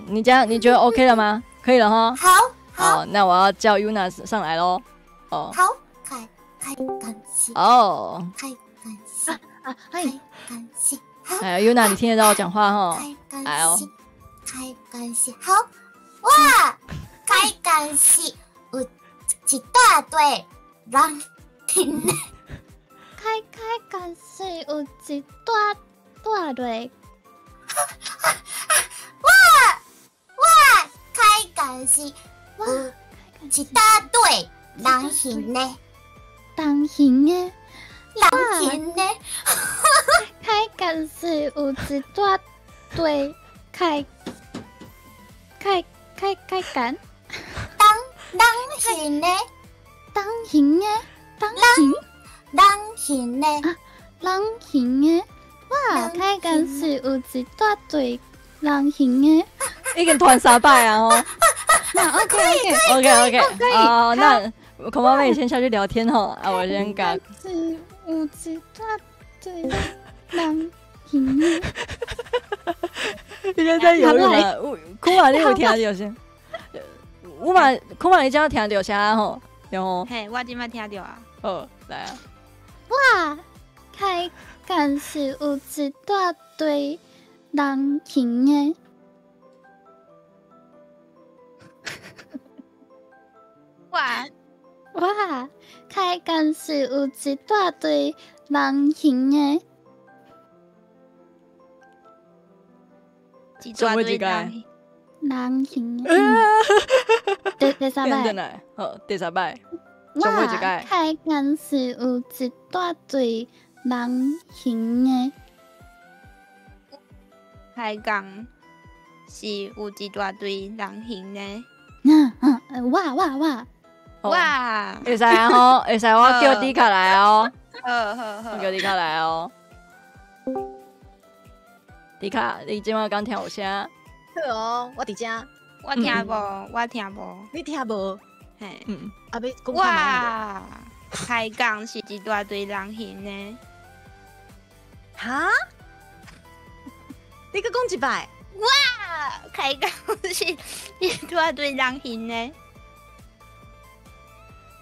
你这样你觉得 OK 了吗？可以了哈。好，好，那我要叫 Yuna 上来喽。哦，好，开。开工是哦，开工是啊，开工是。哎，Yuna，你听得到我讲话哈？开工是，开工是好哇！开工是有一大堆人形的。开工是有一大堆。哇哇！开工是有一大堆人形的。人形的，人形的，开工是有一大堆开开开开工，人形的，人形的，人形的，人形的，哇！开工是有一大堆人形的，已经团三摆啊！吼，那 OK OK OK OK，好，那。孔妈妹先下去聊天吼，啊，我先讲。是有一大堆人形的。你现在犹豫吗？孔妈，你有听到声？我嘛，孔妈，你这样听到声吼？对吼。嘿，我这摆听到啊。好，来啊。哇，开工是有一大堆人形的。哇。哇！开工是有一大堆人形的，一大堆人人形的。第三摆，好，第三摆。哇！开工是有一大堆人形的，开工是有一大堆人形的。嗯，哇哇哇！哇！会使啊吼，会使我叫迪卡来哦。好好好，我叫迪卡来哦。迪卡，你这摆敢听有声？好哦，我伫遮。我听无，我听无。你听无？嘿，嗯。啊，欲哇！开工是一大堆人形的。哈？你阁讲一摆。哇！开工是一大堆人形的。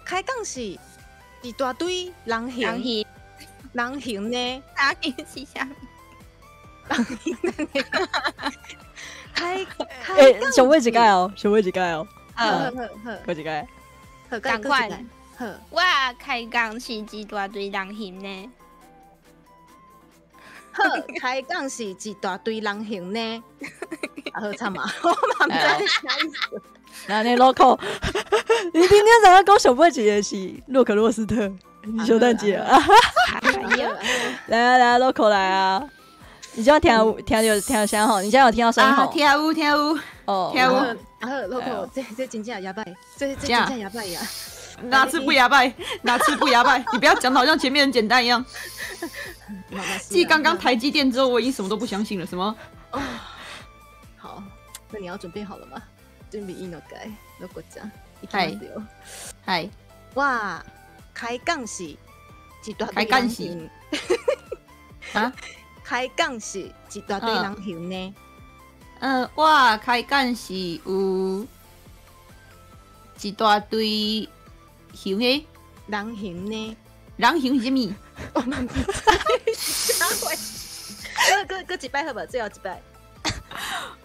开讲是一大堆人形，人形呢？人形是啥？人形呢？开欸，上尾一届哦，上尾一届哦。好，好，过一届。好，仝款。好，我开讲是一大堆人形呢。好，开讲是一大堆人形呢。啊好惨啊！我嘛毋知啥意思。那你洛克，你今天早上讲上尾一个是洛克洛斯特，你小等一下。来啊来啊，洛克来啊！你这样听有听到听声吼？你这样有听到声音吼？听有听有。哦，听无？啊好，老婆，这真正哑巴，这真正哑巴呀！哪次不哑巴？哪次不哑巴？你不要讲的好像前面很简单一样。继刚刚台积电之后，我已经什么都不相信了。什么？好，那你要准备好了吗？准备いいのかい？ロコちゃん，嗨嗨，哇，开讲是一大开讲是啊？开讲是一大堆人熊呢？嗯，我开讲是有一大堆熊的人熊呢？人熊是啥物？我嘛毋知，阁一摆好无？最后一摆。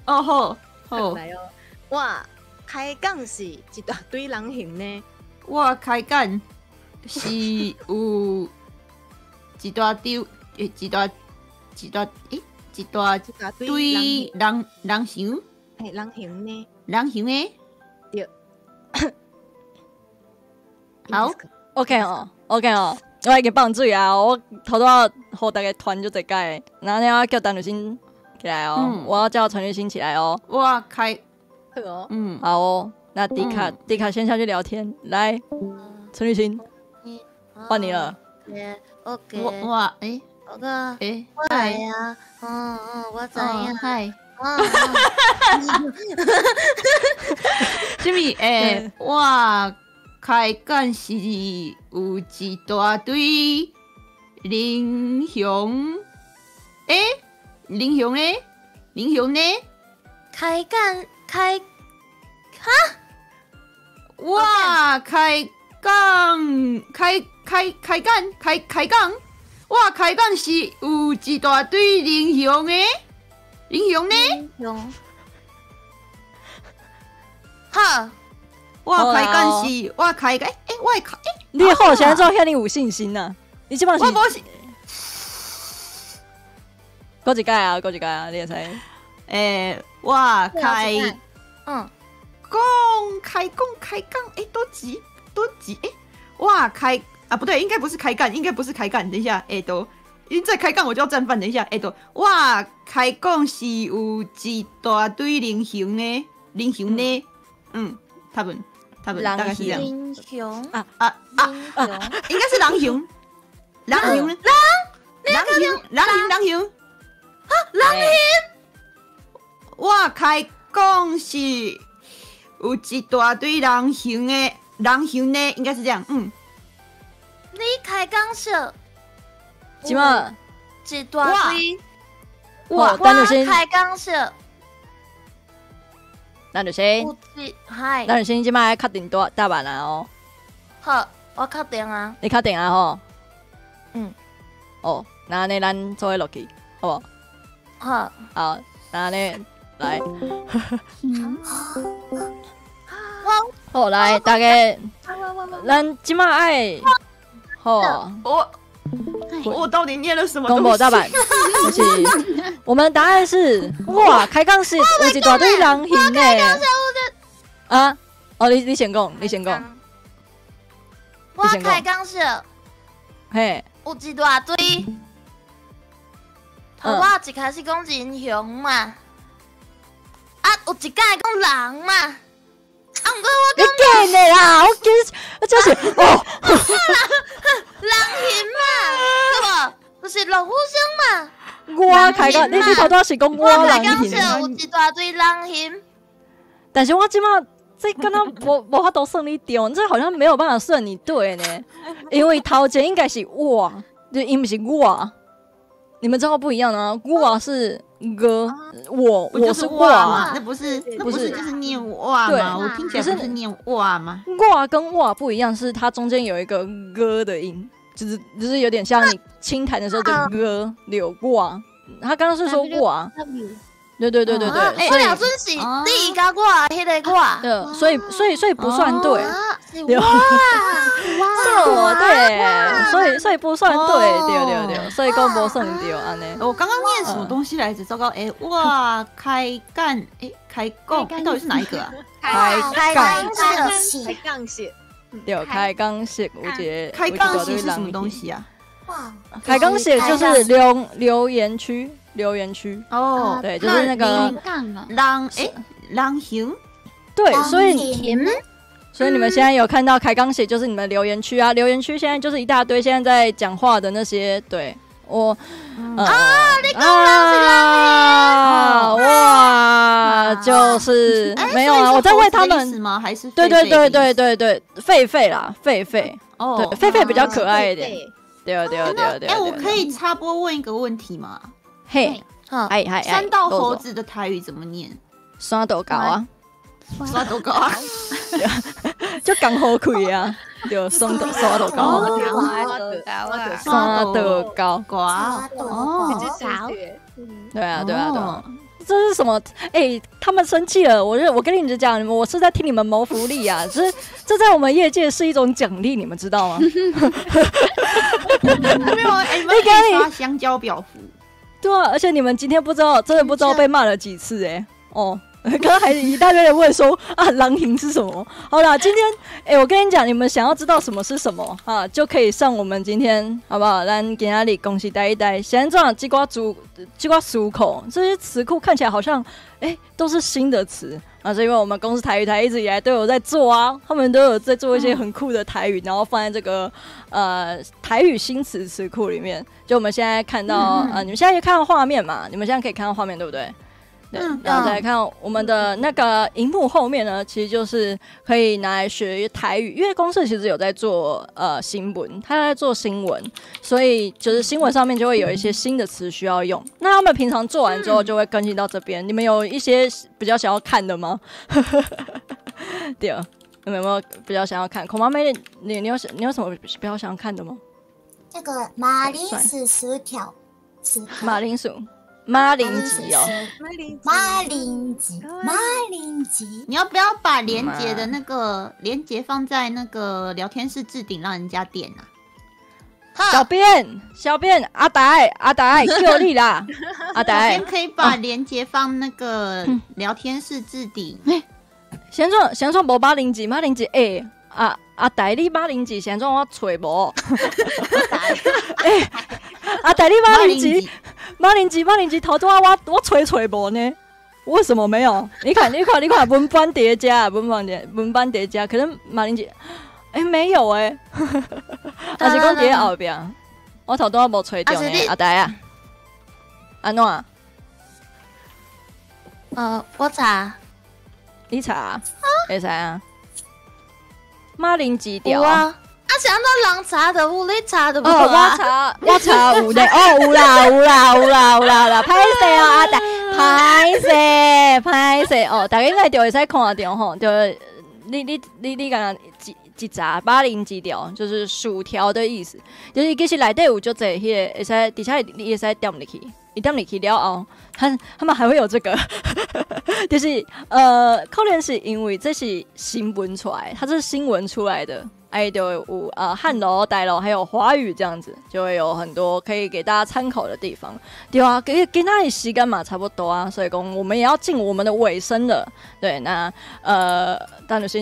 哦好，好来哦。我开讲是一大堆人熊呢。我开讲是有一大堆，一大一大一大堆人人熊，嘿，人熊呢？人熊的，对。好，OK 哦，OK 哦，我已经放水啊，我头拄仔予大家传足济摆，然后我叫陈绿心起来哦，我要叫陈绿心起来哦。我开，好哦，嗯，好哦，那迪卡迪卡先下去聊天，来，陈绿心，换你了。 OK，我欸。欸，我来啊，嗯嗯，我知影。嗨，啥物？欸，我开讲是有一大堆人熊，欸，人熊咧，人熊呢？开讲开，哈？我开讲开开开讲开开讲。我开讲是有一大堆人熊的，人熊呢？熊。好。我开讲是，我开讲，欸，我开，欸。你好，现在做遐尔有信心啊？你这摆是？我无是。阁一摆啊，阁一摆啊，你会使。欸，我开，嗯，讲开讲开讲，欸，佗一佗一，欸，我开。啊，不对，应该不是开干，应该不是开干。等一下，欸都，因为再开干我就要战犯。等一下，欸都，我开讲是有一大堆人熊呢，人熊呢，嗯，他们大概是这样。人熊啊啊啊啊，应该是人熊，人熊，人人熊，人熊，人熊，啊，人熊。我开讲是有一大堆人熊的，人熊呢，应该是这样，嗯。你开讲是？这摆一大堆。我陈开讲是。陈绿心。嗨。陈绿心，这摆爱确定答答案啊哦。好，我确定啊。你确定啊吼？嗯。哦，那按呢咱做伙落去，好无？好。好，那按呢来。好，来，大家，咱这摆爱。哦，我到底念了什么？公布答案，就是我们答案是哇，开讲是有一大堆人形的啊！哦，你先讲，你先讲。我开讲是，嘿，有一大堆。我一开始讲人熊嘛，啊，有一摆讲人嘛。啊！毋过我你假的啦！我记，我真是哦，人形嘛，对无？就是老虎星嘛。我开讲，你头拄是讲我人形。有一大堆人形。但是我这摆这敢若无法度算你对，这好像没有办法算你对呢，因为头前应该是我，就伊毋是我。你们知道不一样啊，我是哥，我是哇，那不是那不是就是念哇吗？我听起来是念哇吗？哇跟哇不一样，是它中间有一个哥的音，就是有点像你轻弹的时候的哥柳哇。他刚刚是说哇，对对对对对，所以准是你佮我彼个我，对，所以不算对，哇哇，对，所以不算对，对对对，所以讲无算对按呢。我刚刚念什么东西来着？糟糕，哎，哇，开干，哎，开讲，到底是哪一个啊？开杠开杠式，对，开杠式，有一个开杠式是什么东西啊？哇，开杠式就是留言区。留言区哦，对，就是那个人哎，狼熊。对，所以你们现在有看到开刚写，就是你们留言区啊，留言区现在就是一大堆现在在讲话的那些，对我啊，你讲人是啊，哇，就是没有啊，我在为他们吗？还是对对对对对对，狒狒啦，狒狒，哦，对，狒狒比较可爱一点，对对对对。哎，我可以插播问一个问题吗？嘿，嗨嗨，山道猴子的台语怎么念？山道高啊。山道高啊，就讲好开啊，就山道山道高，山道高，哦，对啊对啊对啊，这是什么？哎，他们生气了，我跟你们讲，我是在替你们谋福利啊，这在我们业界是一种奖励，你们知道吗？没有，哎，你们可以发香蕉表服，对啊，而且你们今天不知道，真的不知道被骂了几次，哎，哦。刚刚还一大堆人问说啊，狼形是什么？好啦，今天哎，我跟你讲，你们想要知道什么是什么啊，就可以上我们今天好不好？咱今仔日恭喜带一带，现在这寡词这寡词库，这些词库看起来好像哎都是新的词啊，是因为我们公司台语台一直以来都有在做啊，他们都有在做一些很酷的台语，然后放在这个台语新词词库里面。就我们现在看到你们现在可以看到画面嘛？你们现在可以看到画面对不对？对，然后再来看我们的那个荧幕后面呢，其实就是可以拿来学台语，因为公司其实有在做新闻，他在做新闻，所以就是新闻上面就会有一些新的词需要用。那他们平常做完之后就会更新到这边。你们有一些比较想要看的吗？对，你们有没有比较想要看？孔妈妹，你有什么比较想要看的吗？这个马铃薯薯条，马铃薯。马铃薯哦，马铃薯，马铃薯，你要不要把连结的那个连结放在那个聊天室置顶，让人家点啊？小编，小编，阿呆，阿呆，叫你啦，阿呆，先可以把连结放那个聊天室置顶。先创，先创无马铃薯，马铃薯，欸，阿呆，你马铃薯，先创我揣无。欸，阿呆，你马铃薯。马铃薯，马铃薯，头拄仔我揣揣无呢？为什么没有？你看，你看，你看，文班叠加，文班叠，文班叠加，可能马铃薯，欸，没有欸，还是讲伫后壁，我头拄仔无揣著呢。阿呆啊，按怎？我查，你查，会使啊？马铃薯条啊。啊，是按怎人查就有，你查就无啊？我查，我查有咧，哦，有啦，有啦，有啦，有啦，啦，歹势哦，阿呆，歹势，歹势哦，大家应该就会使看著吼，就你敢若一扎马铃薯条，就是薯条的意思，就是其实内底有足济彼个，会使，而且你会使点入去，伊点入去了后，他们还会有这个，就是可能是因为这是新闻出来，它是新闻出来的。哎，就有汉罗、台罗还有华语这样子，就会有很多可以给大家参考的地方。对啊，跟他的时间嘛差不多啊，所以讲我们也要进我们的尾声了。对，那陈律师，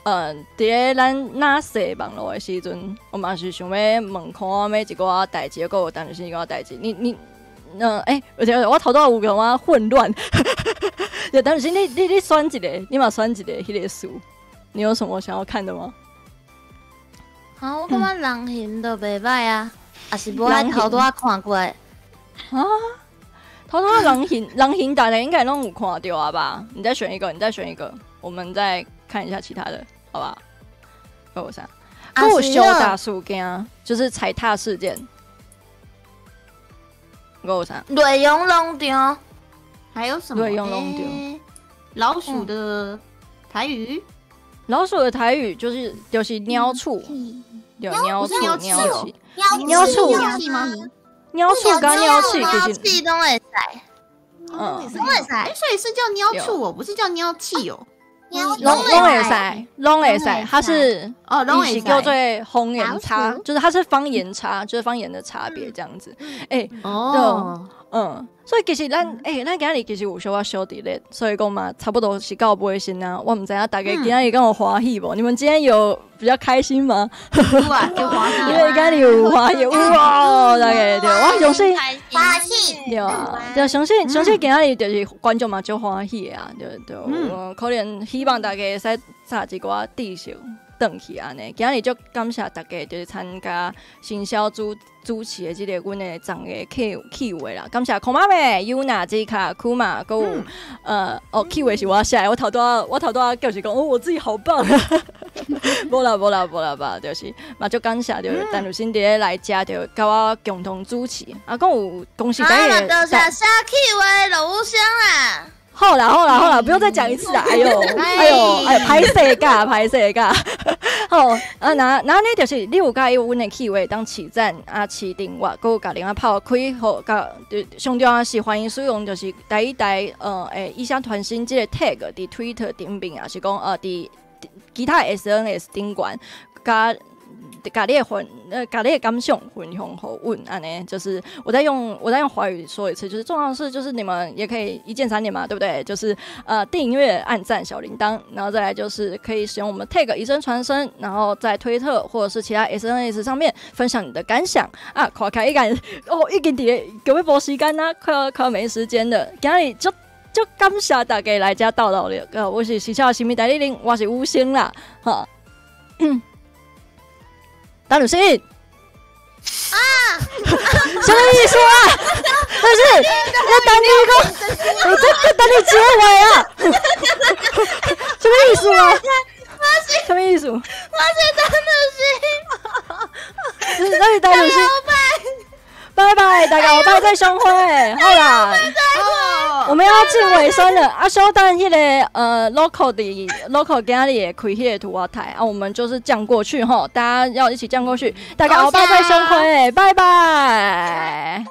伫咱哪说网路的时阵，我嘛是想欲问看欲一寡代志，阁有陈律师一寡代志。你那欸，而且我头拄有感觉混乱。对，陈律师，你选一个，你嘛选一个彼个词，你有什么想要看的吗？啊，我感觉人形都袂歹啊，也是无爱头拄仔看过。啊，头拄仔人形，人形大家应该拢有看著啊吧？你再选一个，你再选一个，我们再看一下其他的，好吧？阁有啥？阁有烧大事件，就是踩踏事件。阁有啥？瑞阳农场，还有什么？瑞阳农场，老鼠的台语。老鼠的台语就是鸟鼠，有鸟鼠、鸟鼠、鸟鼠吗？鸟鼠跟鸟鼠其实拢会使，嗯，拢会使。欸，所以是叫鸟鼠哦，不是叫鸟气哦。拢会使，拢会使，它是哦，拢会使叫做方言差，就是它是方言差，就是方言的差别这样子。欸，哦，嗯，所以其实咱咱今日其实有小可小伫咧，所以讲嘛，差不多是到尾先啊。我毋知影大家今仔日敢有欢喜无？你们今天有比较开心吗？因为今日有欢喜，哇，大家对，我相信欢喜，对啊，对，相信相信今仔日就是观众嘛，足欢喜的啊，对对，可能希望大家会使插一寡知识转去按呢。今仔日足感谢大家，就是参加新小主主持的这个阮的昨个企企划啦。感谢空妈妹、尤娜、吉卡、库玛，阁有哦，企划是我写的，我头拄仔就是讲哦，我自己好棒。无啦无啦无啦吧，就是嘛，足感谢，就陈如新伫咧来遮，就佮我共同主持。啊，阁有公司第一个。多谢写企划的罗宇声啦。好啦好啦好啦，不用再讲一次啦。哎呦哎呦哎，歹势噶歹势噶。好啊，那那呢就是你有佮意阮的企划当起赞啊，起订阅，阁有共铃仔炮开好，佮就上重要是欢迎使用就是台语台诶以声传声这个 tag 伫 Twitter 顶面啊，是讲伫其他 SNS 顶悬，佮共你的感想分享予阮按呢，就是我再用华语说一次，就是重要的是就是你们也可以一键三连嘛，对不对？就是订阅、按赞、小铃铛，然后再来就是可以使用我们 tag 以声传声，然后在推特或者是其他 SNS 上面分享你的感想啊。看开一感哦，已经伫咧欲无时间啦，快要没时间了，今日足足感谢大家来遮斗斗了，我是时巧新民代理人，我是吴星啦，哈。陈如新啊，什么意思啊？不是，我等你讲，我在等你结尾啊！什么意思啊？什么意思？我是陈如新，那是陈如新。拜拜，大家后摆再相会。好啦，我们要进尾声了。啊，稍等彼个local 的 local 今仔日会开彼个图画台啊，我们就是降过去吼，大家要一起降过去。大家后摆再相会，拜拜。